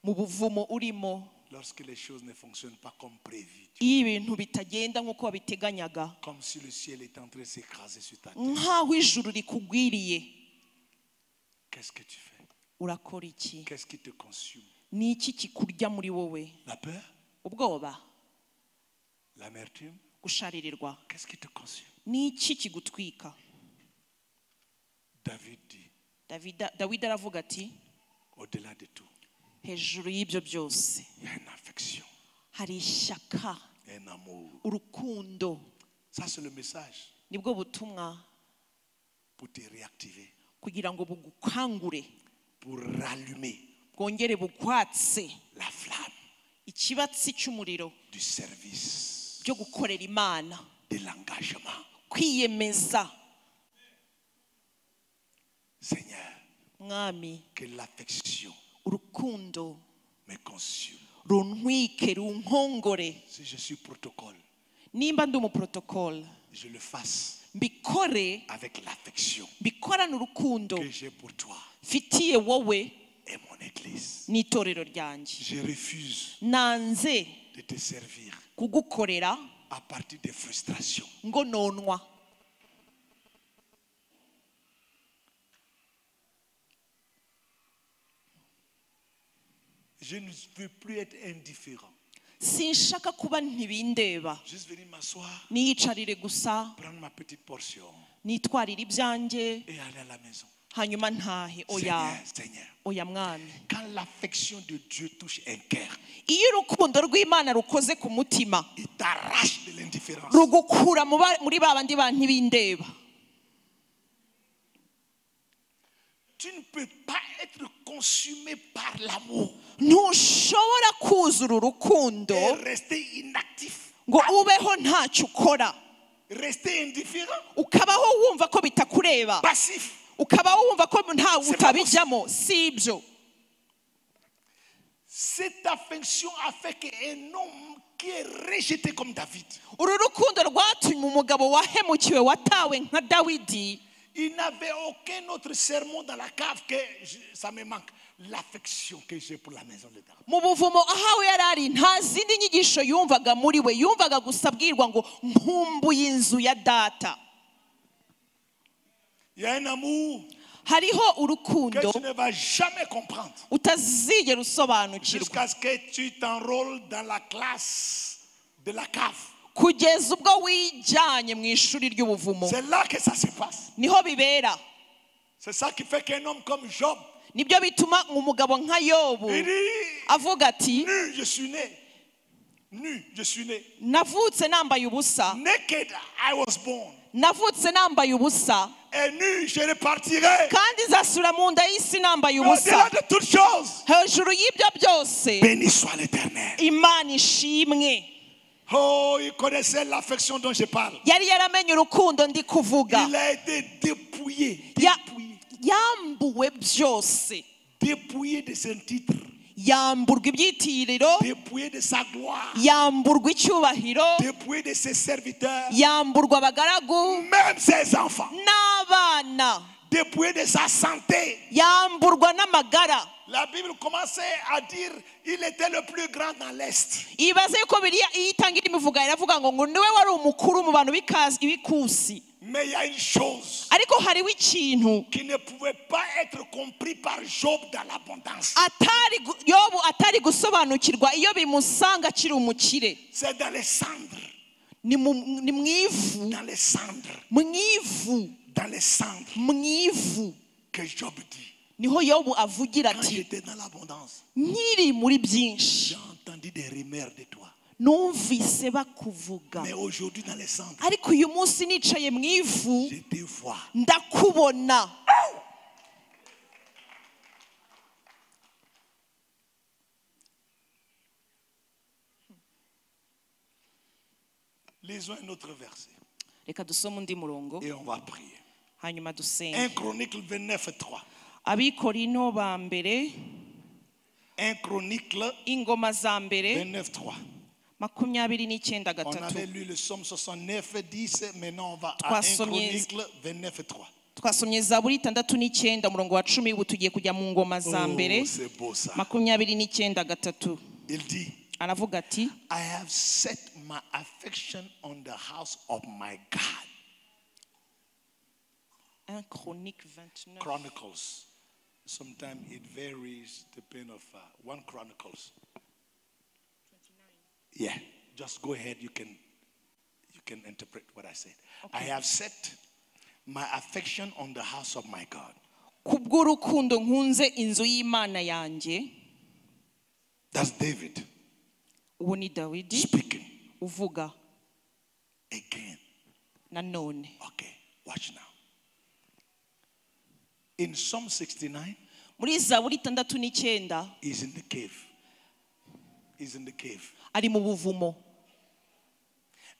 Mu buvumo urimo, lorsque les choses ne fonctionnent pas comme prévu, iyo ibintu bitagenda nk'uko wabiteganyaga, comme si le ciel était en train de s'écraser sur ta tête. Nk'aho ijuru rikugwiriye. Qu'est-ce que tu fais? Urakora iki? Qu'est-ce qui te consume? Ni iki kikurya muri wowe? La peur? Ubwoba? L'amertume? Gusharirirwa? Qu'est-ce qui te consume? Ni iki kigutwika? David dit, Dawidi aravuga ati au-delà de tout, hejuru y'ibyo byose il y a une affection, hari ishyaka, un amour. Urukundo. Ça, c'est le message Nibwo butumwa pour te réactiver, kugira ngo bugukangure, pour rallumer bwongere bukwatse la flamme ikibatsi cy'umuriro du service, byo gukorera Imana, de l'engagement. Kwiyemeza. Seigneur, Mwami, que l'affection urukundo me consume. Runtwike, runkongore. Si je suis protocole, Nimba ndi umuprotocole, je le fasse mbikore, avec l'affection mbikorane urukundo que j'ai pour toi mfitiye wowe et mon église. N'itorero ryanjye. Je refuse Nanze de te servir kugukorera à partir des frustrations. Ngo nonwa. Je ne veux plus être indifférent. Sinshaka kuba ntibindeba. Juste venir m'asseoir, Niyicarire gusa, prendre ma petite portion nitwarire ibyanjye, et aller à la maison. Hanyuma ntahe. Oya. Seigneur, Seigneur, Oya mwami. Quand l'affection de Dieu touche un cœur, Iyo urukundo rw'Imana rukoze ku mutima, il t'arrache de l'indifférence. Rugukura muri ba bandi ba ntibindeba. Tu ne peux pas être consumé par l'amour Ntushobora kuzura urukundo et rester inactif, ngo ubeho ntacyo ukora, rester indifférent, ukabaho wumva ko bitakureba, passif. Ukabaho wumva ko nta C'est pas utabijyamo. Si ibyo. Cette affection a fait qu'un homme qui est rejeté comme David, Uru rukundo rwatumye umugabo wahemukiwe watawe nka Dawidi, il n'avait aucun autre sermon dans la cave que ça me manque. L'affection que j'ai pour la maison de David. Mu buvumo ahawe yari ari nta zindi nyigisho yumvaga muri we, yumvaga gusa abwirwa ngo nkumbuye inzu ya data. Il y a un amour Hariho urukundo que tu ne vas jamais comprendre. Utazigera usobanukirwa. Jusqu'à ce que tu t'enrôles dans la classe de la cave. Kugeza ubwo wijyanye mu ishuri ry'ubuvumo. C'est là que ça se passe. Niho bibera. C'est ça qui fait qu'un homme comme Job, nibyo bituma umugabo nka Yobu il dit, avuga ati, nu je suis né. Nu je suis né. Navutse nambaye ubusa. Naked I was born. Navutse nambaye ubusa. Et nu je repartirai. Kandi nzasubira mu nda y'isi nambaye ubusa. Au-delà de toutes choses. Hejuru y'ibyo byose. Béni soit l'Éternel. Imana ishimwe. Oh, il connaissait l'affection dont je parle. Yari yaramenye urukundo ndi kuvuga. Il a été dépouillé. Dépouillé. Yambuwe byose. Dépouillé de son titre. Yamburwa ibyitiriro. Dépouillé de sa gloire. Yamburwa icyubahiro. Dépouillé de ses serviteurs. Yamburwa abagaragu. Même ses enfants. N'abana. Dépouillé de sa santé. Yamburwa n'amagara. La Bible commençait à dire il était le plus grand dans l'Est. Ibaze yuko biriya itangira imivuga iravuga ngo ngo niwe wari umukuru mu bantu b'ikusi. Mais il y a une chose ariko hariho ikintu qui ne pouvait pas être compris par Job dans l'abondance. Yobu atari gusobanukirwa iyo bimusanga akiri umukire. C'est dans les cendres. Ni mu ivu. Dans les cendres. Mu ivu. Dans les cendres. Mu ivu. Que Job dit. Niho Yobu avugira Quand ati, j'étais dans l'abondance, nkiri muri byinshi, j'ai entendu des rumeurs de toi. Numvise bakuvuga. Mais aujourd'hui dans les cendres, ariko uyu munsi nicaye mu ivu, je te vois. Ndakubona. Lisons un autre verset. Reka dusome undi murongo. Et on va prier. Hanyuma dusenge. 1 Chronicle 29:3. Abikorino ba mbere. 1 Chronicle Ingoma za mbere. 29:3. 29:3. On avait lu le psaume 69:10, maintenant on va à 1 Chronicle 29:3. Twasomye Zaburi 69 umurongo wa 10, ubu tugiye kujya mu ngoma za mbere. Oh, c'est beau ça. 29:3. Il dit, aravuga ati, I have set my affection on the house of my God. 1 Chronique 29. Chronicles. Sometimes it varies depending of 1 Chronicles. 29. Yeah, just go ahead. You can interpret what I said. Okay. I have set my affection on the house of my God. Kubw'urukundo nkunze inzu y'Imana yanjye. That's David. Uwo ni Dawidi. Speaking. Uvuga. Again. Nanone. Okay, watch now. In Psalm 69, muri Zaburi 69, he's in the cave. He's in the cave. Ari mu buvumo.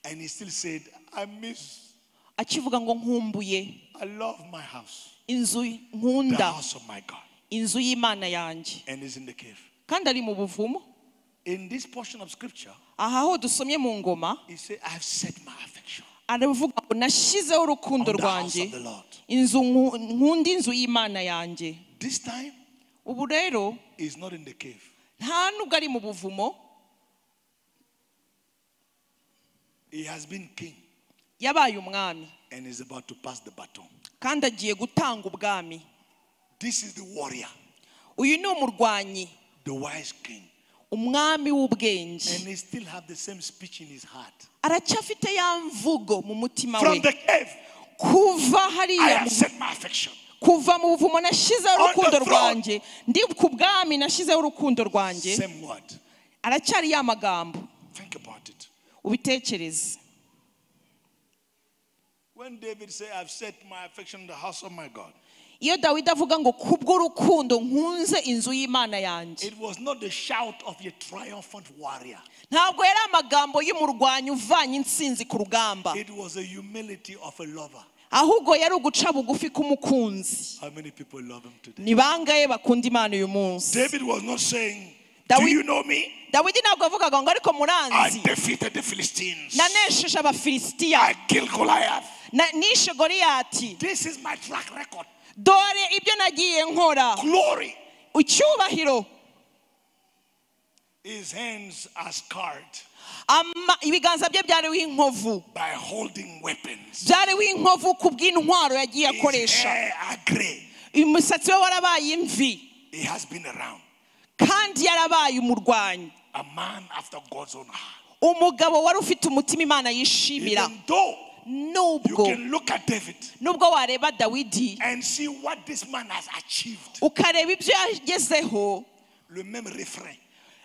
And he still said, I miss. Akivuga ngo nkumbuye. I love my house. Inzu nkunda. The house of my God. Inzu y'Imana yanjye. And he's in the cave. Kandi ari mu buvumo. In this portion of scripture, aha ho dusomye mu ngoma, he said, I have set my affection aravuga ngo nashyizeho urukundo on the house rwanjye of the Lord. Inzu nkunda inzu y'Imana yanjye. This time, ubu rero he's not in the cave. Nta nubwo ari mu buvumo. He has been king. Yabaye umwami. And is about to pass the baton. Kandi agiye gutanga ubwami. This is the warrior. Uyu ni umurwanyi. The wise king. Umwami w'ubwenge. And he still have the same speech in his heart. Aracyafite ya mvugo mu mutima we. From the cave. Kuva hariya I have set my affection. Kuva mu buvumo nashyizeho urukundo On the throne. rwanjye. Ndi ku bwami nashyizeho urukundo rwanjye. Same word. Aracyari ya magambo. Think about it. Ubitekereze. When David said, I've set my affection in the house of my God. Iyo Dawidi avuga ngo kubw'urukundo nkunze inzu y'Imana yanjye. It was not the shout of a triumphant warrior. Ntabwo yari amagambo y'umurwanyi uvanye intsinzi ku rugamba. It was a humility of a lover. Ahubwo yari uguca bugufi k'umukunzi. How many people love him today? Ni bangahe bakunda Imana uyu munsi? David was not saying, do you know me? Dawidi ntabwo avugaga ngo ariko muranzi. I defeated the Philistines. Nanesheje Abafilisitiya. I killed Goliath. Nishe Goliyati. This is my track record. Dore ibyo nagiye nkora. Glory. Icyubahiro. His hands are scarred. Ibiganza bye byariho inkovu. By holding weapons. Byariho inkovu ku bw'intwaro yagiye His akoresha. hair are gray. Umusatsi we warabaye imvi. He has been around. Kandi yarabaye umurwanyi. A man after God's own heart. Umugabo wari ufite umutima Imana yishimira. Even though you Nubwo can look at David nubwo wareba Dawidi and see what this man has achieved. ukareba ibyo yagezeho, Le même refrain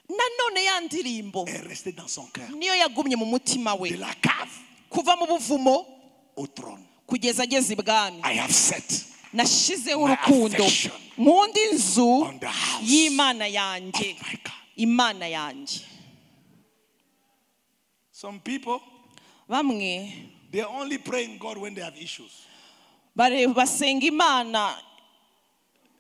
nanone ya ndirimbo est resté dans son cœur. niyo yagumye mu mutima we. De la cave Kuva mu buvumo au trône. kugeza ageze ibwami. I have set Nashizeho my urukundo affection nkunda inzu on the house y'Imana yanjye. of my God. Imana yanjye. Some people, Bamwe they only pray in God when they have issues, basenga Imana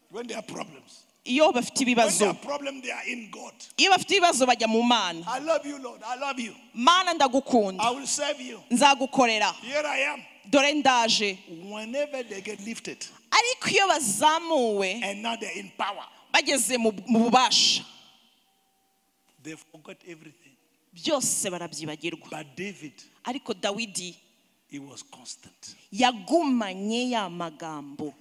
when they have problems. iyo bafite When they ibibazo. have problems, they are in God. Iyo bafite ibibazo bajya mu Mana. I love you, Lord. I love you. Mana ndagukunda. I will serve you. Nzagukorera. Here I am. Dore ndaje. Whenever they get lifted, Ariko iyo bazamuwe and now they're in power, bageze mu bubasha, they forgot everything. byose barabyibagirwa. But David, Ariko Dawidi he was constant. yagumanye ya magambo.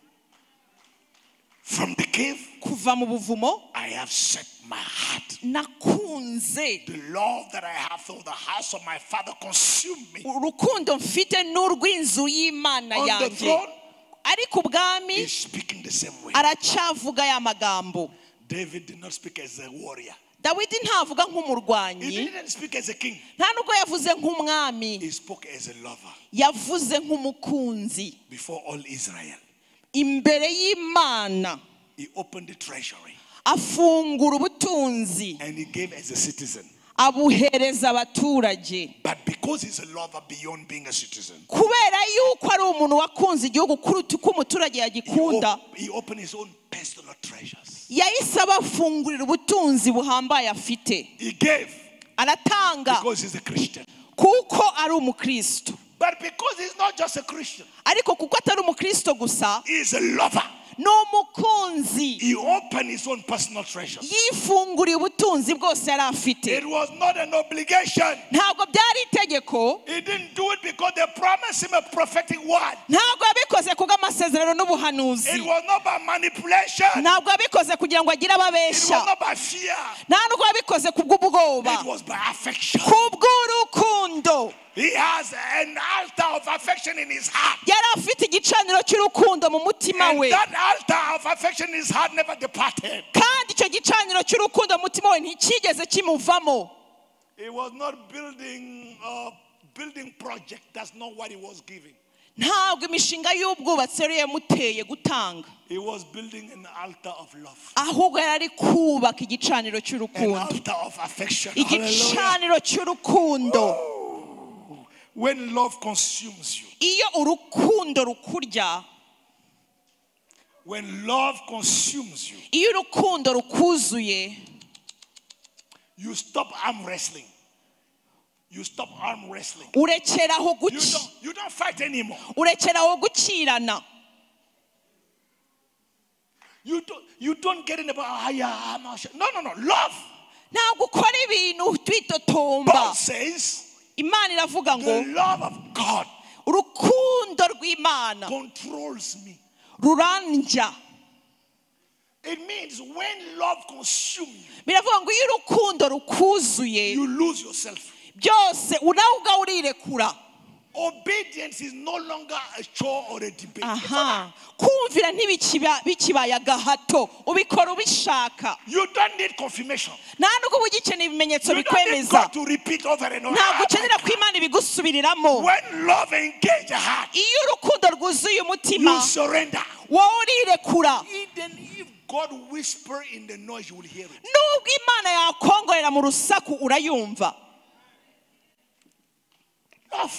From the cave, Kuva mu buvumo, I have set my heart. nakunze The love that I have for the house of my father consumed me. urukundo mfite n'urw'inzu y'Imana On the yanjye. throne, Ariko ubwami he's speaking the same way. aracyavuga ya magambo. David did not speak as a warrior. Dawidi ntavuga He nk'umurwanyi, didn't speak as a king. nta nubwo yavuze nk'umwami, He spoke as a lover yavuze nk'umukunzi before all Israel. imbere y'Imana. He opened the treasury Afungura ubutunzi and he gave as a citizen. abuhereza abaturage. But because he's a lover beyond being a citizen, Kubera yuko ari umuntu wakunze igihugu kuruta uko umuturage yagikunda, he opened his own personal treasures. yahise abafungurira ubutunzi buhambaye afite. He gave Aratanga because he's a Christian. kuko ari umukristo. But because he's not just a Christian, Ariko kuko atari umukristo gusa, he's a lover. ni umukunzi. He opened his own personal treasures. Yifunguriye ubutunzi bwose yari afite. It was not an obligation. Ntabwo byari itegeko. He didn't do it because they promised him a prophetic word. Ntabwo yabikoze kubw'amasezerano n'ubuhanuzi. It was not by manipulation. Ntabwo yabikoze kugira ngo agire It was ababeshya. not by fear. Nta nubwo yabikoze kubw'ubwoba. It was by affection. Kubw'urukundo. He has an altar of affection in his heart. Yari afite igicaniro cy'urukundo mu mutima And we. that altar of affection in his heart never departed. Kandi icyo gicaniro cy'urukundo mu mutima we ntikigeze kimuvamo. He was not building a building project. That's not what he was giving. Ntabwo imishinga y'ubwubatsi yari yamuteye gutanga. He was building an altar of love. Ahubwo yari ari kubaka igicaniro An cy'urukundo. altar of affection. Hallelujah. Igicaniro cy'urukundo. When love consumes you. Iyo urukundo rukurya. When love consumes you. Iyo urukundo rukuzuye. You stop arm wrestling. You stop arm wrestling. Urekeraho You don't fight anymore. Urekeraho gukirana. You don't get in about No. Love. Ntabwo ukora ibintu twitotomba. Paul says Imana iravuga ngo the love of God urukundo rw'Imana controls me. rurandya. It means when love consumes you, Biravuga ngo iyo urukundo rukuzuye, you lose yourself. byose nawe ubwawe urirekura. Obedience is no longer a chore or a debate. Aha. Kumvira ntibikibaye agahato, ubikora ubishaka. You don't need confirmation. Nta nubwo uba ugikeneye ibimenyetso You don't need bikwemeza. God to repeat over and over. Ntabwo ukenera ko Imana ibigusubiriramo. When love engages a heart, Iyo urukundo rwuzuye umutima, you surrender. wowe urirekura. Even if God whisper in the noise, you will hear it. Nubwo Imana yakongorera mu rusaku urayumva. Love.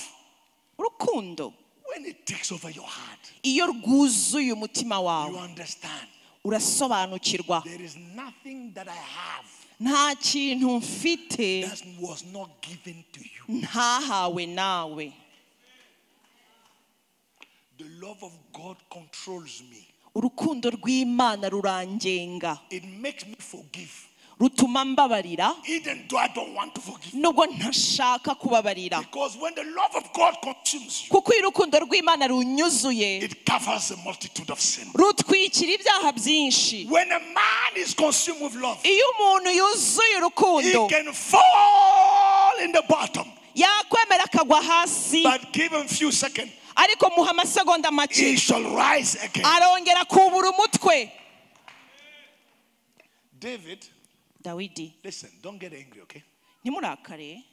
Urukundo. When it takes over your heart, Iyo rwuzuye umutima wawe, you understand. urasobanukirwa. There is nothing that I have Nta kintu mfite that was not given to you. ntahawe nawe. The love of God controls me. Urukundo rw'Imana rurangenga. It makes me forgive. Rutuma mbabarira even though I don't want to forgive. Nubwo ntashaka kubabarira. Because when the love of God consumes you, kuko iyo urukundo rw'Imana runyuzuye, it covers a multitude of sin. Rutwikira ibyaha byinshi. When a man is consumed with love, iyo umuntu yuzuye urukundo, he can fall in the bottom. Yakwemera akagwa hasi. But give him few seconds, ariko muha amasegonda make, he shall rise again. Arongera kubura umutwe. David, Dawidi, listen, don't get angry, okay? Ntimurakare.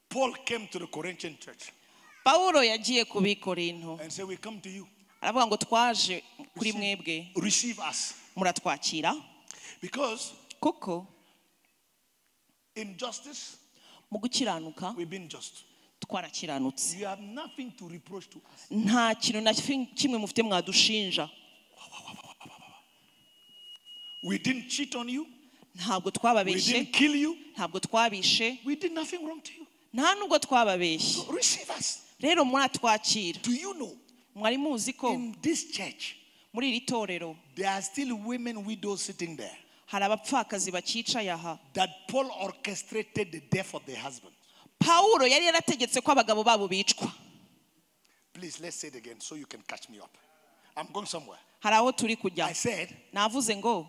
Paul came to the Corinthian church Pawulo yagiye ku Bikorinto and said, we come to you. Aravuga ngo twaje kuri mwebwe. Receive us. Muratwakira. Because kuko in justice, mu gukiranuka we've been just. Twarakiranutse. You have nothing to reproach to us. Nta kintu na kimwe mufite mwadushinja. We didn't cheat on you. Ntabwo We twababeshye. didn't kill you. Ntabwo twabishe. We did nothing wrong to you. Nta nubwo twababeshye. So receive us. Rero muratwakira. Do you know mwari muzi ko in this church muri iri torero there are still women widows sitting there hari abapfakazi bacicaye aha that Paul orchestrated the death of their husband? Pawulo yari yarategetse ko abagabo babo bicwa. Please, let's say it again so you can catch me up. I'm going somewhere. Hari aho turi kujya. I said navuze ngo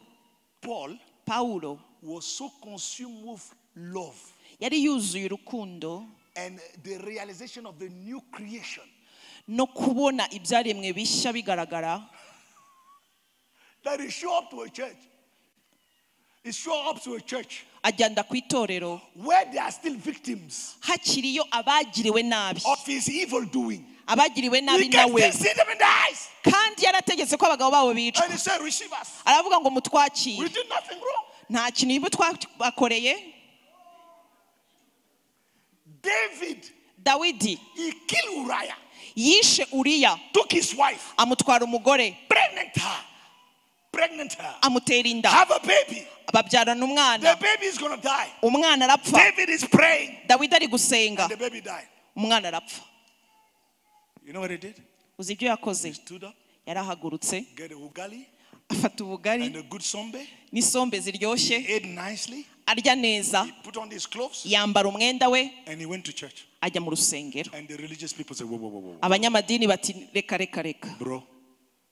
Paul Pawulo was so consumed with love yari yuzuye urukundo and the realization of the new creation no kubona ibyaremwe bishya bigaragara that he showed up to a church. He showed up to a church agenda ku itorero where there are still victims hakiriyo abagiriwe nabi of his evil doing. Abagiriwe nabi He can nawe still see them in the eyes. Kandi yarategetse ko abagabo babo bicwa. And he said, receive us. Aravuga ngo mutwakire. We did nothing wrong. Nta kintu ibo twabakoreye. David, Dawidi he killed Uriah, yishe Uriya, took his wife, amutwara umugore, pregnant her, pregnant her, amutera inda, have a baby. Babyarana umwana. The baby is going to die. Umwana arapfa. David is praying. Dawidi ari gusenga. And the baby died. Umwana arapfa. You know what he did? Uzi ibyo yakoze? He stood up, yarahagurutse, get a ugali afata ubugari and a good sombe. N'isombe ziryoshye, He ate nicely. Arya neza, He put on his clothes yambara umwenda we, and he went to church. Ajya mu rusengero. And the religious people said, whoa, whoa, whoa, whoa. Abanyamadini bati reka reka reka. Bro,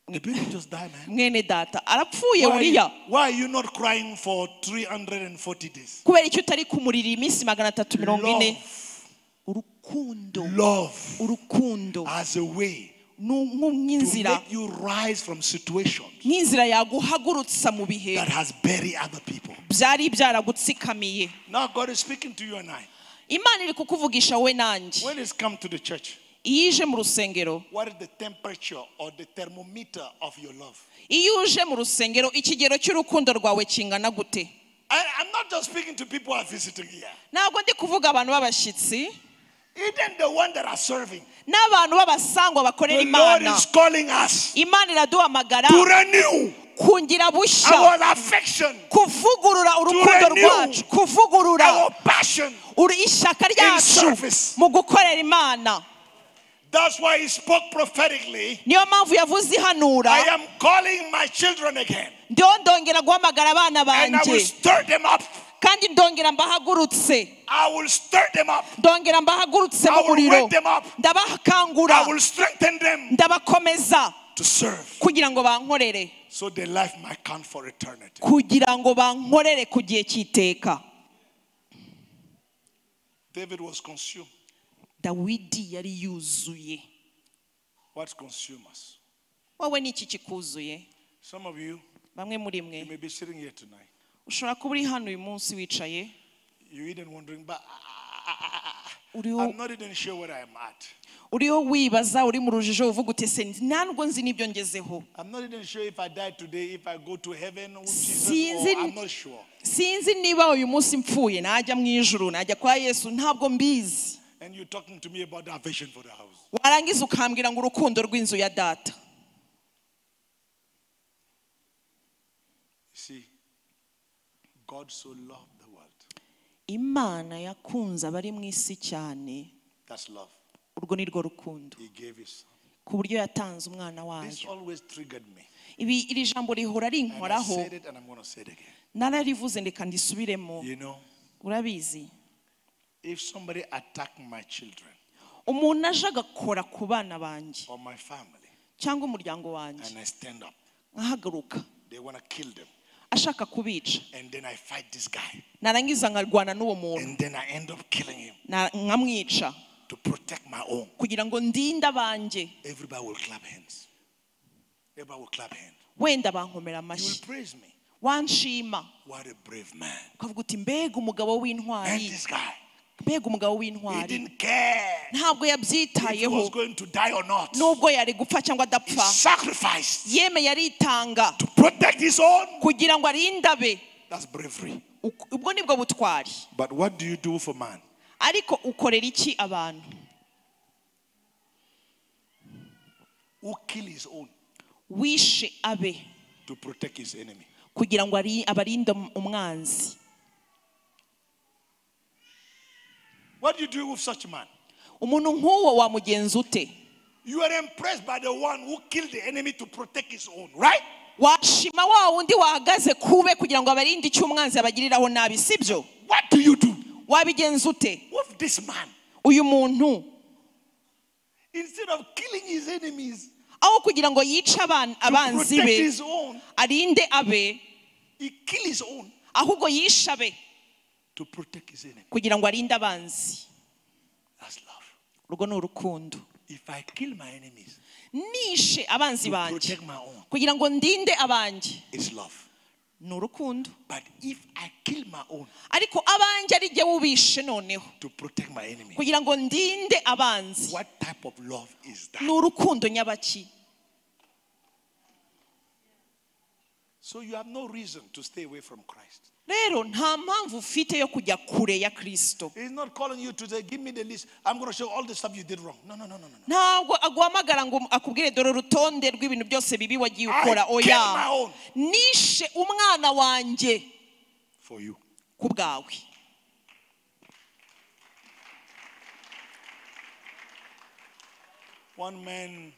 the baby just died, man. Mwene data arapfuye Why, Uriya. why are you not crying for 340 days? Kubera icyo utari kumurira iminsi 340? Love. Urukundo. Love urukundo as a way nk'inzira to make you rise from situations nk'inzira yaguhagurutsa mu bihe that has buried other people. Byari byaragutsikamiye. Now God is speaking to you and I. Imana iri kukuvugisha wowe nanjye. When it's come to the church, iyo uje mu rusengero, what is the temperature or the thermometer of your love? Iyo uje mu rusengero ikigero cy'urukundo rwawe kingana gute? I'm not just speaking to people who are visiting here. Ntabwo ndi kuvuga abantu b'abashyitsi. Even the one that are serving. N'abantu b'abasangwa bakorera The Lord Imana. is calling us Imana iraduhamagara to renew kungira bushya, our affection, kuvugurura urukundo renew rwacu, kuvugurura our passion ishyaka in ryacu service. Mu gukorera Imana. That's why he spoke prophetically. Niyo mpamvu yavuze ihanura. I am calling my children again. Ndiho ndongera guhamagara abana And I will banjye. stir them up. Kandi ndongera mbahagurutse. I will stir them up. Ndongera mbahagurutse I mu will muriro. wake them up. Ndabakangura. I will strengthen them ndabakomeza to serve. Kugira ngo bankorere. So their life might count for eternity. Kugira ngo bankorere ku gihe cy'iteka. David was consumed. Dawidi yari yuzuye. What consumes us? Wowe ni iki kikuzuye? Some of you, bamwe muri mwe, you may be sitting here tonight. Ushobora kuba uri hano uyu munsi wicaye. You're even wondering, but I'm not even sure where I am at. Uriho wibaza uri mu rujijo uvuga uti ese nta nubwo nzi n'ibyo ngezeho. I'm not even sure if I die today, if I go to heaven with Jesus, Sinzi or I'm not sure. Sinzi niba uyu munsi mpfuye najya mu ijuru najya kwa Yesu ntabwo mbizi. And you're talking to me about that vision for the house. Warangiza ukambwira ngo urukundo rw'inzu ya data. You see, God so loved the world. Imana yakunze abari mu isi cyane. That's love. Urwo ni rwo rukundo. He gave his son. Ku buryo yatanze umwana wayo. This always triggered me. Ibi iri jambo rihora And I rinkoraho. said it and I'm going to say it again. Nararivuze ndeka ndisubiremo. You know, Urabizi, if somebody attacked my children umuntu aje agakora ku bana banjye or my family cyangwa umuryango wanjye, and I stand up, nkahaguruka, they want to kill them. Ashaka kubica, And then I fight this guy. Narangiza nkarwana n'uwo muntu, And then I end up killing him nkamwica to protect my own. Kugira ngo ndinde abanjye. Everybody will clap hands. Everybody will clap hands. Wenda bankomera You will amashyi. praise me. Wanshima. What a brave man. Ukavuga uti mbega umugabo w'intwari. And this guy, Mbega umugabo he w'intwari. didn't care Ntabwo if he yabyitayeho was going to die or not. nubwo yari gupfa cyangwa He adapfa. sacrificed Yemeye aritanga to protect his own. Kugira ngo arinde abe. That's bravery. Ubwo nibwo butwari. But what do you do for man? Ariko ukorera iki abantu Who kill his own wishe abe to protect his enemy? Kugira ngo abarinde umwanzi? What do you do with such a man? Umuntu nk'uwo wamugenza ute? You are impressed by the one who killed the enemy to protect his own, right? Washima wa wundi wahagaze kube kugira ngo abarinde icyo umwanzi abagiriraho nabi, sibyo? What do you do Wabigenza ute with this man? Uyu muntu, Instead of killing his enemies aho kugira ngo yice to abanzi protect be, his own, arinde abe, he killed his own ahubwo yishe abe to protect his enemy. Kugira ngo arinde abanzi. That's love. Urwo ni urukundo. If I kill my enemies Nishe abanzi to banjye protect my own, kugira ngo ndinde abanjye, it's love. Ni urukundo. But if I kill my own Ariko abanjye ari jye wubishe noneho to protect my enemy, kugira ngo ndinde abanzi, what type of love is that? Ni urukundo nyabaki? So you have no reason to stay away from Christ. Rero nta mpamvu ufite yo kujya kure ya Kristo. He's not calling you to say, give me the list. I'm going to show all the stuff you did wrong. No, no, no, no, no. Ntabwo aguhamagara ngo akubwire dore urutonde rw'ibintu byose bibi wagiye ukora. I Oya, killed my own. nishe umwana wanjye For you. Ku bwawe. One man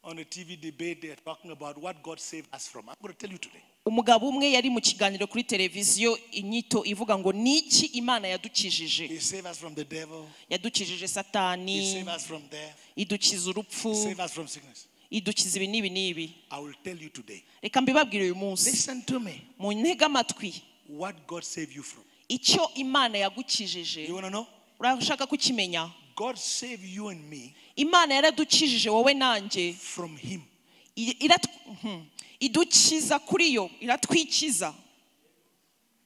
on a TV debate, they're talking about what God saved us from. I'm going to tell you today. Umugabo umwe yari mu kiganiro kuri televiziyo, inyito ivuga ngo niki Imana yadukijije. He saved us from the devil. Yadukijije He Satani, saved us from death. idukiza urupfu, He saved us from sickness. Idukiza ibi n'ibi n'ibi. I will tell you today. Reka mbibabwire uyu munsi. Listen to me. Muntege amatwi. What God saved you from. Icyo Imana yagukijije. You want to know? Urashaka kukimenya? God saved you and me Imana yaradukijije wowe nanjye from him. Idukiza kuri yo, iratwikiza.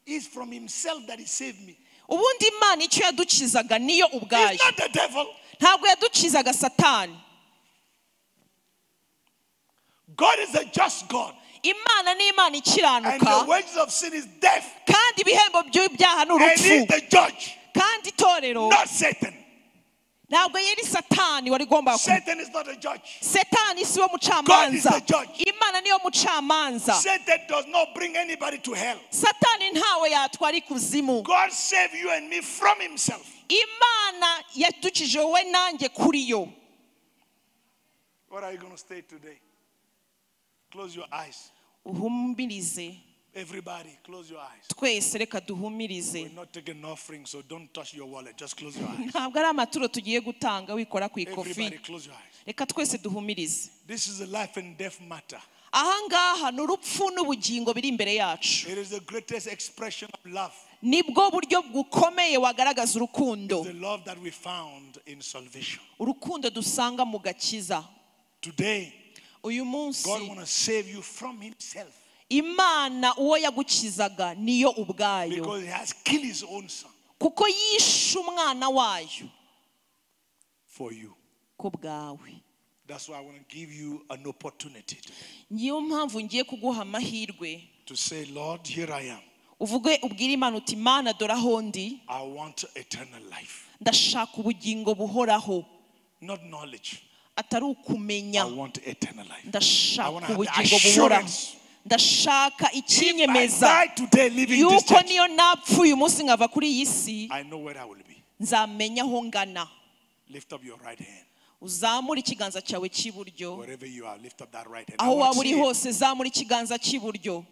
It's from himself that he saved me. Ubundi Imana icyo yadukizaga niyo ubwayo. It's not the devil. Ntabwo yadukizaga Satani. God is a just God. Imana ni Imana And ikiranuka. the wages of sin is death. Kandi ibihembo by'ibyaha ni And urupfu. he's the judge, Kandi itorero not Satan. ntabwo yari Satani wari ugomba Satan is not a judge. Satani si we God is mucamanza. the judge. Imana niyo mucamanza. Satan does not bring anybody to hell. Satani ntawe yatwara ikuzimu. God saved you and me from himself. Imana yadukije wowe nanjye kuri yo. What are you going to say today? Close your eyes. Uhumirize. Everybody, close your eyes. Twese reka duhumirize. We're not taking an offering, so don't touch your wallet. Just close your eyes. Ntabwo ari amaturo tugiye gutanga, wikora ku ikofi. Everybody, close your eyes. Reka twese duhumirize. This is a life and death matter. Ahangaha ni urupfu n'ubugingo biri imbere yacu. It is the greatest expression of love. Nibwo buryo bukomeye wagaragaza urukundo. The love that we found in salvation. Urukundo dusanga mu gakiza. Today, Uyu munsi, God wants to save you from himself. Imana uwo yagukizaga niyo ubwayo. Because he has killed his own son Kuko yishe umwana wayo for you. ku bwawe. That's why I want to give you an opportunity today Niyo mpamvu ngiye kuguha amahirwe to say, Lord, here I am. uvuge ubwire Imana uti Mana dore aho ndi. I want eternal life. Ndashaka ubugingo buhoraho. Not knowledge. Atari ukumenya. I want eternal life. I Ndashaka wanna have the ubugingo buhoraho. assurance. Ndashaka If I ikinyemeza die today leaving this yuko church, niyo napfuye umunsi nkava kuri iyi si, I know where I will be. nzamenya aho ngana. Lift up your right hand. Uzamure ikiganza cyawe cy'iburyo. Wherever you are, lift up that right hand. I Aho wanna waba uri see it. hose zamura ikiganza cy'iburyo.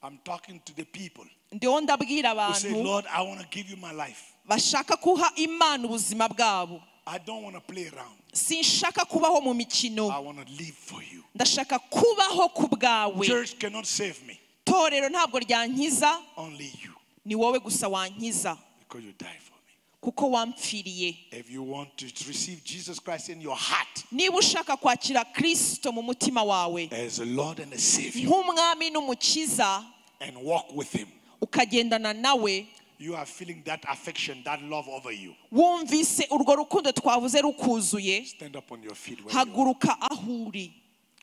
I'm talking to the people Ndiho ndabwira who say, abantu Lord, I want to give you my life. bashaka kuha Imana ubuzima bwabo. I don't want to play around. Sinshaka kubaho mu mikino. I want to live for you. Ndashaka kubaho ku bwawe. Church cannot save me. Torero ntabwo ryankiza. Only you. Ni wowe gusa wankiza. Because you died for me. Kuko wampfiriye. If you want to receive Jesus Christ in your heart Niba ushaka kwakira Kristo mu mutima wawe as a Lord and a Savior nk'umwami n'umukiza and walk with Him, ukagendana nawe, you are feeling that affection, that love over you. Wumvise urwo rukundo twavuze rukuzuye, Stand up on your feet. Where you are. Haguruka aho uri.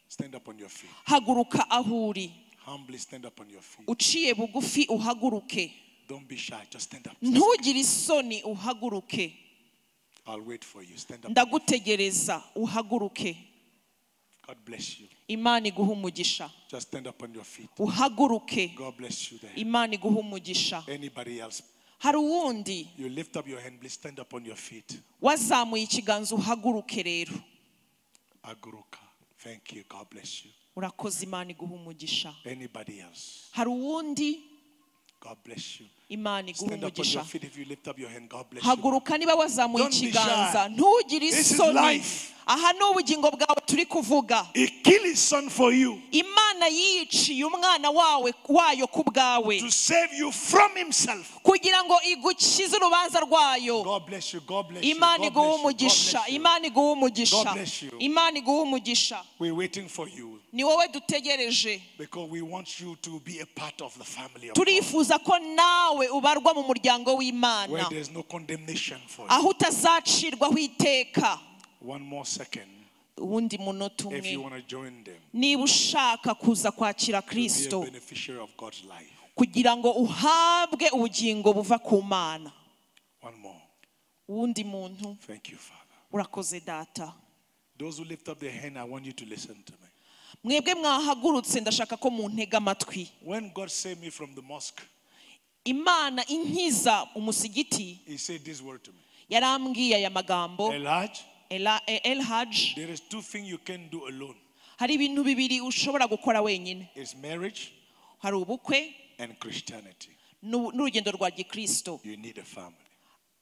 Stand up on your feet. Haguruka aho uri. Humbly stand up on your feet. Uciye bugufi uhaguruke. Don't be shy. Just stand up. Ntugire isoni uhaguruke. I'll wait for you. Stand up. Ndagutegereza uhaguruke. God bless you. Imana iguhe umugisha. Just stand up on your feet. Uhaguruke. God bless you there. Imana iguhe umugisha. Anybody else? Hari uwundi? You lift up your hand, please stand up on your feet. Wazamuye ikiganza uhaguruke rero. Aguruka. Thank you. God bless you. Urakoze, Imana iguhe umugisha. Anybody else? Hari uwundi? God bless you. Imana iguhe Stand up on your umugisha. feet if you lift up your hand. God bless you. Haguruka niba wazamuye Don't be ikiganza. shy. Ntugire This is isoni. life. Aha ni ubugingo bwawe turi kuvuga. He killed his son for you Imana yiciye umwana wawe wayo ku bwawe to save you from himself. kugira ngo igukize urubanza rwayo. God bless you. God bless you. Imana God iguhe bless you. God umugisha. bless you. Imana iguhe umugisha. God bless you. Imana iguhe umugisha. We're waiting for you Ni wowe dutegereje. because we want you to be a part of the family of God, Turifuza ko nawe ubarwa mu muryango where w'Imana there's no condemnation for you. aho utazacirwaho iteka. One more second. Uwundi munota If you umwe want to join them, niba ushaka kuza kwakira be a Kristo beneficiary of God's life. kugira ngo uhabwe ubugingo buva ku Mana. One more. Uwundi muntu. Thank you, Father. Urakoze Data. Those who lift up their hand, I want you to listen to me. Mwebwe mwahagurutse ndashaka ko muntega amatwi. When God saved me from the mosque, Imana inkiza umusigiti, He said this word to me. yarambwiye aya magambo. Elhaj, El Haj, there is two things you can do alone. hari ibintu bibiri ushobora gukora wenyine. It's marriage Hari ubukwe and Christianity. N'urugendo rwa gikristo. You need a family.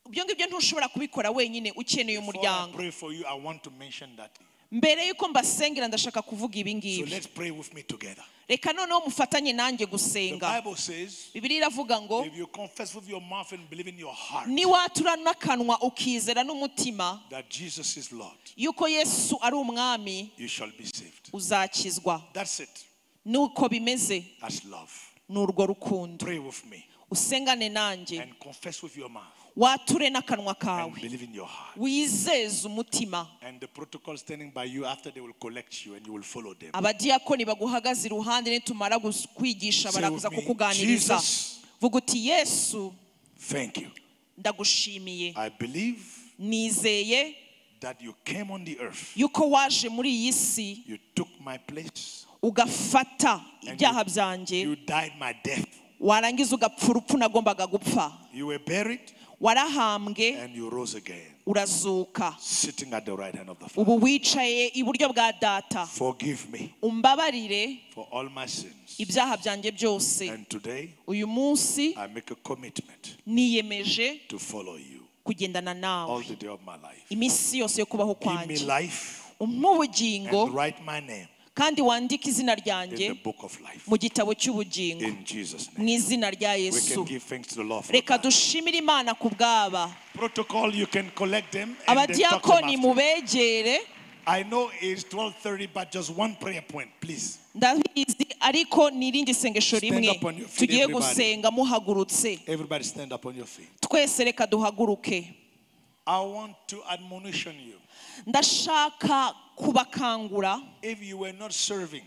Ibyo ngibyo ntushobora kubikora wenyine, ukeneye Before I umuryango. pray for you, I want to mention that. Mbere yuko mbasengera ndashaka kuvuga ibi So ngibi. let's pray with me together. Reka noneho mufatanye nanjye The gusenga. Bible says, Bibiliya iravuga ngo if you confess with your mouth and believe in your heart niwatura n'akanwa ukizera n'umutima that Jesus is Lord, yuko Yesu ari umwami, you shall be saved. uzakizwa. That's it. Nuko bimeze. That's love. Ni urwo rukundo. Pray with me Usengane nanjye and confess with your mouth wature n'akanwa and kawe believe in your heart. wizeze umutima. And the protocol standing by you after they will collect you and you will follow them. Abadiyakoni baguhagaze iruhande nitumara kwigisha Say barakuza with me, kukuganiriza. Jesus. Vuga uti Yesu, Thank you. ndagushimiye. I believe Nizeye that you came on the earth. yuko waje muri iyi si, You took my place. ugafata And ibyaha byanjye, you died my death. warangiza ugapfa urupfu nagombaga gupfa. You were buried Warahambwe and you rose again, urazuka, sitting at the right hand of the Father. ubu wicaye iburyo bwa Data. Forgive me Umbabarire for all my sins. ibyaha byanjye byose. And today, Uyu munsi I make a commitment niyemeje to follow you kugendana all nawe the day of my life. iminsi yose yo kubaho Give me kwanjye. life Umpe ubugingo and write my name kandi wandike izina in ryanjye the book of life. mu gitabo cy'ubugingo. In Jesus' Mu name. izina rya We Yesu. can give thanks to the Lord for Reka that. dushimire Imana ku bwaba. Protocol, you can collect them and then talk to them Abadiyakoni after. mubegere. I know it's 12:30, but just one prayer point, please. Ndabizi ariko ni irindi sengesho Stand rimwe up on your feet, tugiye everybody. gusenga muhagurutse. Everybody stand up on your feet. Twese reka duhaguruke. I want to admonition you. Ndashaka kubakangura. If you were not serving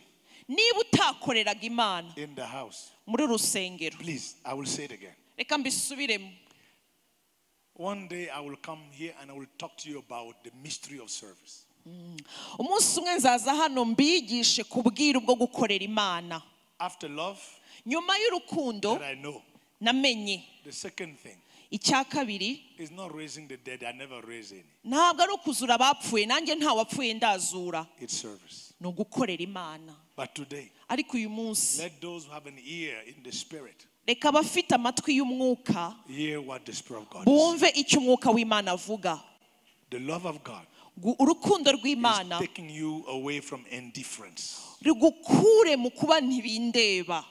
Niba utakoreraga Imana in the house, muri rusengero, please, I will say it again. reka mbisubiremo. One day I will come here and I will talk to you about the mystery of service. Umunsi umwe nzaza hano mbigishe kubwira ubwo gukorera Imana. After love, Nyuma y'urukundo that I know. namenye The second thing Icya kabiri is not raising the dead. I never raise any. Ntabwo ari ukuzura abapfuye nanjye nta wapfuye ndazura. It's service. Ni ugukorera Imana. But today, ariko uyu munsi let those who have an ear in the spirit reka abafite amatwi y'umwuka hear what the Spirit of God is. bumve icyo umwuka w'Imana avuga. The love of God Urukundo is rw'Imana taking you away from indifference. rugukure mu kuba ntibindeba.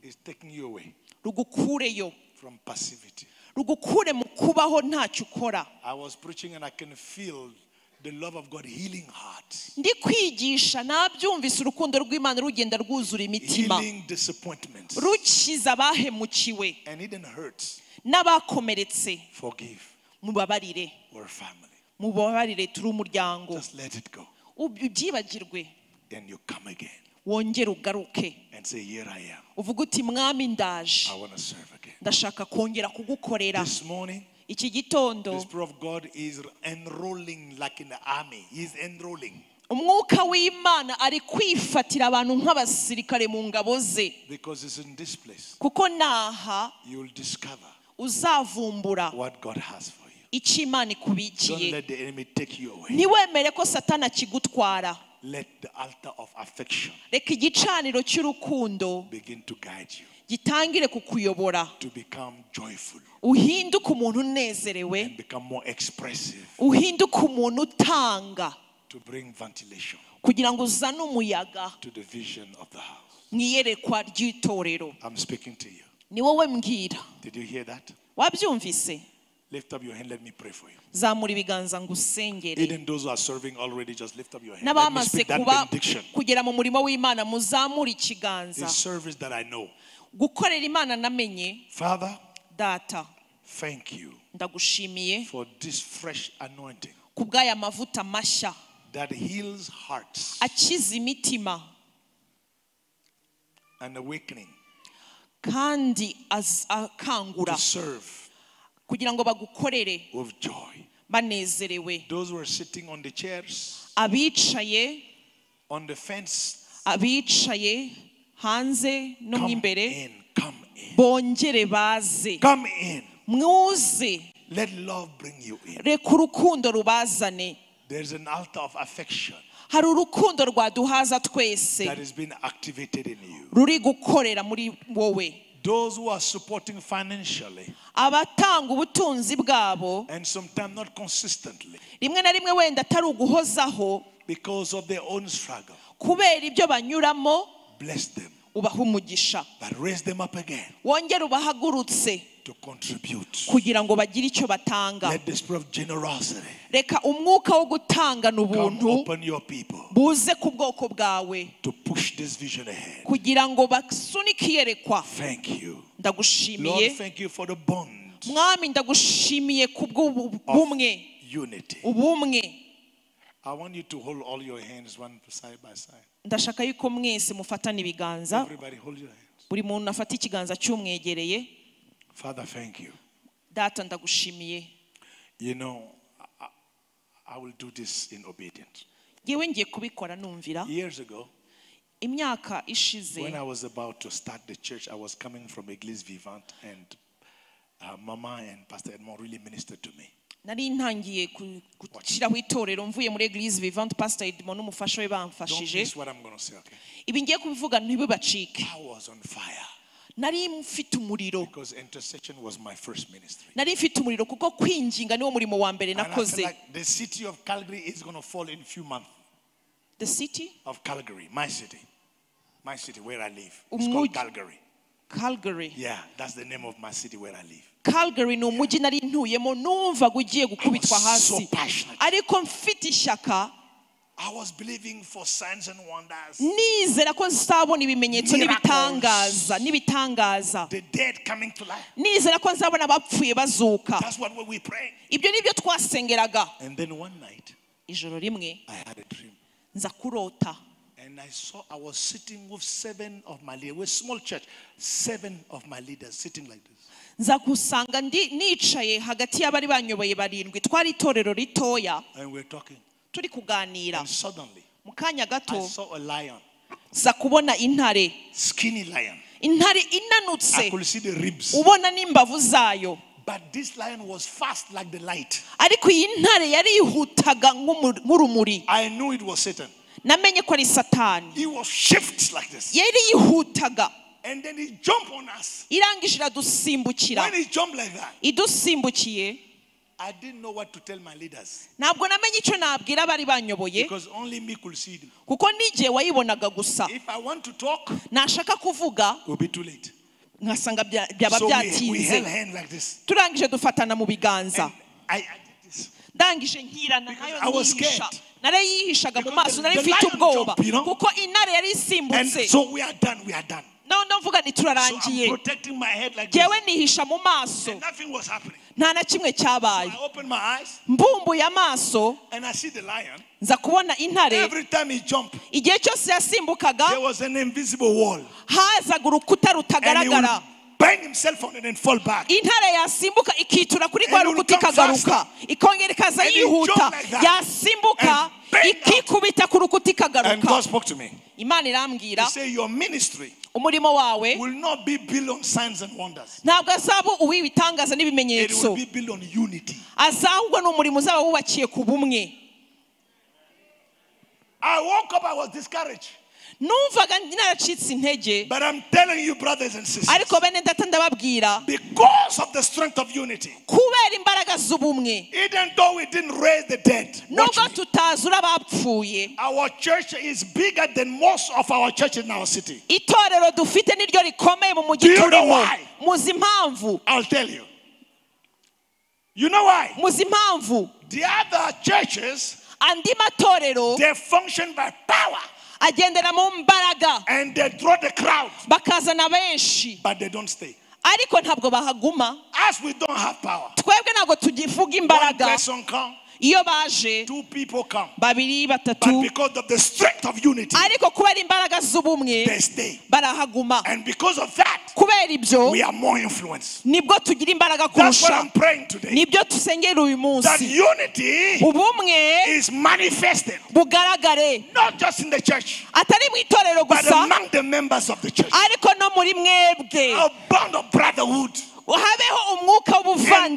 It's taking you away Rugukureyo. from passivity. Rugukure mu kubaho ntacyo ukora. I was preaching and I can feel the love of God healing hearts. Ndi kwigisha nabyumvise urukundo rw'Imana rugenda rwuzura imitima. Healing disappointments. Rukiza abahemukiwe. And it hurts. N'abakomeretse. Forgive. Mubabarire. We're family. Mubabarire turi umuryango. Just let it go. Ubyibagirwe. Then you come again. Wongere ugaruke. And say, here I am. Uvuge uti mwami ndaje. I want to serve again. Ndashaka kongera kugukorera. This morning, Iki gitondo, the Spirit of God is enrolling like in the army. He's enrolling. Umwuka w'Imana ari kwifatira abantu nk'abasirikare mu ngabo ze. Because it's in this place Kuko naha you'll discover uzavumbura what God has for you. icyo Imana ikubikiye. Don't let the enemy take you away. Ntiwemere ko Satani akigutwara. Let the altar of affection Reka igicaniro cy'urukundo begin to guide you gitangire kukuyobora. to become joyful Uhinduke umuntu unezerewe, and become more expressive, uhinduke umuntu utanga to bring ventilation kugira ngo uzane umuyaga to the vision of the house. mu iyerekwa ry'itorero. I'm speaking to you. Ni wowe mbwira. Did you hear that? Wabyumvise? Lift up your hand, let me pray for you. Zamura ibiganza ngusengere. Even those who are serving already, just lift up your hand. Let me N'abamaze speak that kuba benediction. kugera mu murimo w'Imana muzamure ikiganza. The service that I know. Gukorera Imana namenye. Father, Data, thank you ndagushimiye for this fresh anointing kubw'aya mavuta mashya that heals hearts akiza imitima and awakening kandi akangura to serve kugira ngo bagukorere with joy. banezerewe. Those who are sitting on the chairs, Abicaye, on the fence, abicaye hanze no mu come imbere, in, come in, bongere baze. come in. Mwuze. Let love bring you in. Reka urukundo rubazane. There's an altar of affection Hari urukundo rwaduhaza twese that has been activated in you. ruri gukorera muri wowe. Those who are supporting financially Abatanga ubutunzi bwabo and sometimes not consistently rimwe na rimwe wenda atari uguhozaho because of their own struggle, kubera ibyo banyuramo, bless them, ubaha umugisha, but raise them up again wongere ubahagurutse to contribute. kugira ngo bagire icyo batanga. Let the spirit of generosity Reka umwuka wo gutangana come ubuntu upon your people buze ku bwoko bwawe to push this vision ahead. kugira ngo basunike iyerekwa. Thank you. Ndagushimiye. Lord, thank you for the bond Mwami, ndagushimiye kubw'ubumwe, of unity. ubumwe. I want you to hold all your hands one side by side. Ndashaka yuko mwese mufatana ibiganza. Everybody hold your hands. Buri muntu afate ikiganza cy'umwegereye. Father, thank you. Data, ndagushimiye. You know, I will do this in obedience. Yewe ngiye kubikora numvira. Years ago, Imyaka ishize, when I was about to start the church, I was coming from Église Vivante, and Mama and Pastor Edmond really ministered to me. nari ntangiye gushyiraho itorero mvuye muri Église Vivante, Pastor Edmond n'umufasha we Don't bamfashije. miss what I'm going to say, okay? Ibi ngiye kubivuga ntibibacike. I was on fire Nari mfite umuriro. because intercession was my first ministry. Nari mfite umuriro kuko kwinginga niwo murimo wa mbere And I feel nakoze. like the city of Calgary is going to fall in a few months. The city Of Calgary, my city. My city where I live. It's called Umujyi. Calgary. Calgary. Yeah, that's the name of my city where I live. Calgary ni umujyi nari ntuyemo numvaga ugiye gukubitwa I was so hasi. passionate. Ariko mfite ishyaka. I was believing for signs and wonders. Nizera ko nzabona ibimenyetso Miracles. n'ibitangaza, n'ibitangaza. The dead coming to life. Nizera ko nzabona abapfuye bazuka. That's what we praying. Ibyo nibyo twasengeraga. And then one night, Ijoro rimwe I had a dream. nza kurota. And I saw I was sitting with 7 of my leaders. We're a small church. 7 of my leaders sitting like this. Nza gusanga ndi nicaye hagati y'abari banyoboye barindwi. Twari itorero ritoya. And we're talking. Turi kuganira. And suddenly, Mu kanya gato, I saw a lion. nza kubona intare. Skinny lion. Intare inanutse. I could see the ribs. Ubona n'imbavu zayo. But this lion was fast like the light. Ariko iyi ntare yarihutaga nk'urumuri. I knew it was Satan. Namenye ko ari Satani. He was shifts like this. Yarihutaga. And then he jumped on us. Irangije iradusimbukira. When he jumped like that, idusimbukiye. I didn't know what to tell my leaders. Ntabwo namenye icyo nabwira abari banyoboye. Because only me could see them. Kuko nijye wayibonaga gusa. If I want to talk, nashaka kuvuga, it will be too late. Nkasanga byaba So we byatinze. held hand like this. Turangije dufatana mu biganza. And I did this. Ndangije nkirana Because nayo I was nyihisha. scared. Narayihishaga mu Because maso, nari the mfite lion ubwoba. jumped, you know? Kuko intare yari And isimbutse. so we are done, we are done. No, mvuga nti So I'm turarangiye. protecting my head like this. Jyewe nihisha mu maso. And nothing was happening. Nta na kimwe cyabaye. I opened my eyes Mbumbuye amaso, and I see the lion. nza kubona intare. Every time he jumped, Igihe cyose yasimbukaga, there was an invisible wall. hazaga urukuta And he would rutagaragara. bang himself on it and fall back. Intare yasimbuka ikitura kuri rwa And he would rukuta come ikagaruka. faster. Ikongera ikaza And he yihuta. jumped like that. Yasimbuka And bang out. ikikubita ku rukuta And ikagaruka. God spoke to me. Imana irambwira, He said, your ministry umurimo wawe will not be built on signs and wonders. ntabwo azaba uw'ibitangaza It n'ibimenyetso. will be built on unity. Azahubwo ni umurimo uzaba wubakiye ku bumwe. I woke up, I was discouraged. Numvaga naracitse intege. But I'm telling you, brothers and sisters, Ariko bene data ndababwira, because of the strength of unity, kubera imbaraga z'ubumwe, even though we didn't raise the dead, watch nubwo me, tutazura abapfuye, our church is bigger than most of our churches in our city. itorero dufite niryo rikomeye mu mujyi Do you know turimo. why? Muzi impamvu? I'll tell you. You know why? Muzi impamvu? The other churches, Andi matorero they function by power. agendera mu mbaraga, And they draw the crowd, bakazana benshi, but they don't stay. ariko ntabwo bahaguma. As we don't have power, Twebwe ntabwo tugivuga one imbaraga. person come, Iyo baje two people come, babiri but batatu, because of the strength of unity, ariko kubera imbaraga z'ubumwe they stay. barahaguma. And because of that, Kubera ibyo we are more influenced. nibwo tugira imbaraga That's what kurusha. I'm praying today. Nibyo tusengera uyu That munsi. unity Ubumwe is manifested bugaragare, not just in the church, atari mu itorero but gusa, among the members of the church. ariko no muri mwebwe. A bond of brotherhood Habeho umwuka and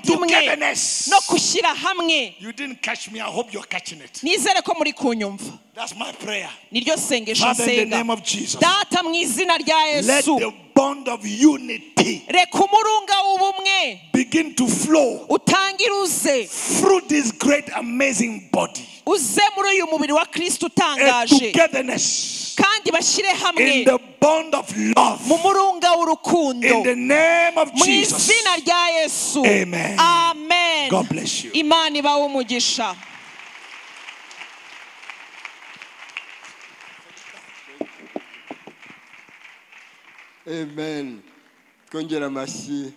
w'ubuvandimwe togetherness. no gushyira hamwe. You didn't catch me. I hope you're catching it. Nizere ko muri kunyumva. That's my prayer. Niryo sengesho Father, in the nsenga. name of Jesus, Data mu izina rya let Yesu, the bond of unity reka umurunga w'ubumwe begin to flow utangire uze through this great, amazing body. uze muri uyu mubiri wa Kristo A utangaje, togetherness kandi bashyire hamwe in the bond of love. mu murunga w'urukundo. In the name of Mu Jesus. izina rya Yesu. Amen. Amen. God bless you. Imana ibahe umugisha. Amen. Twongera amashyi.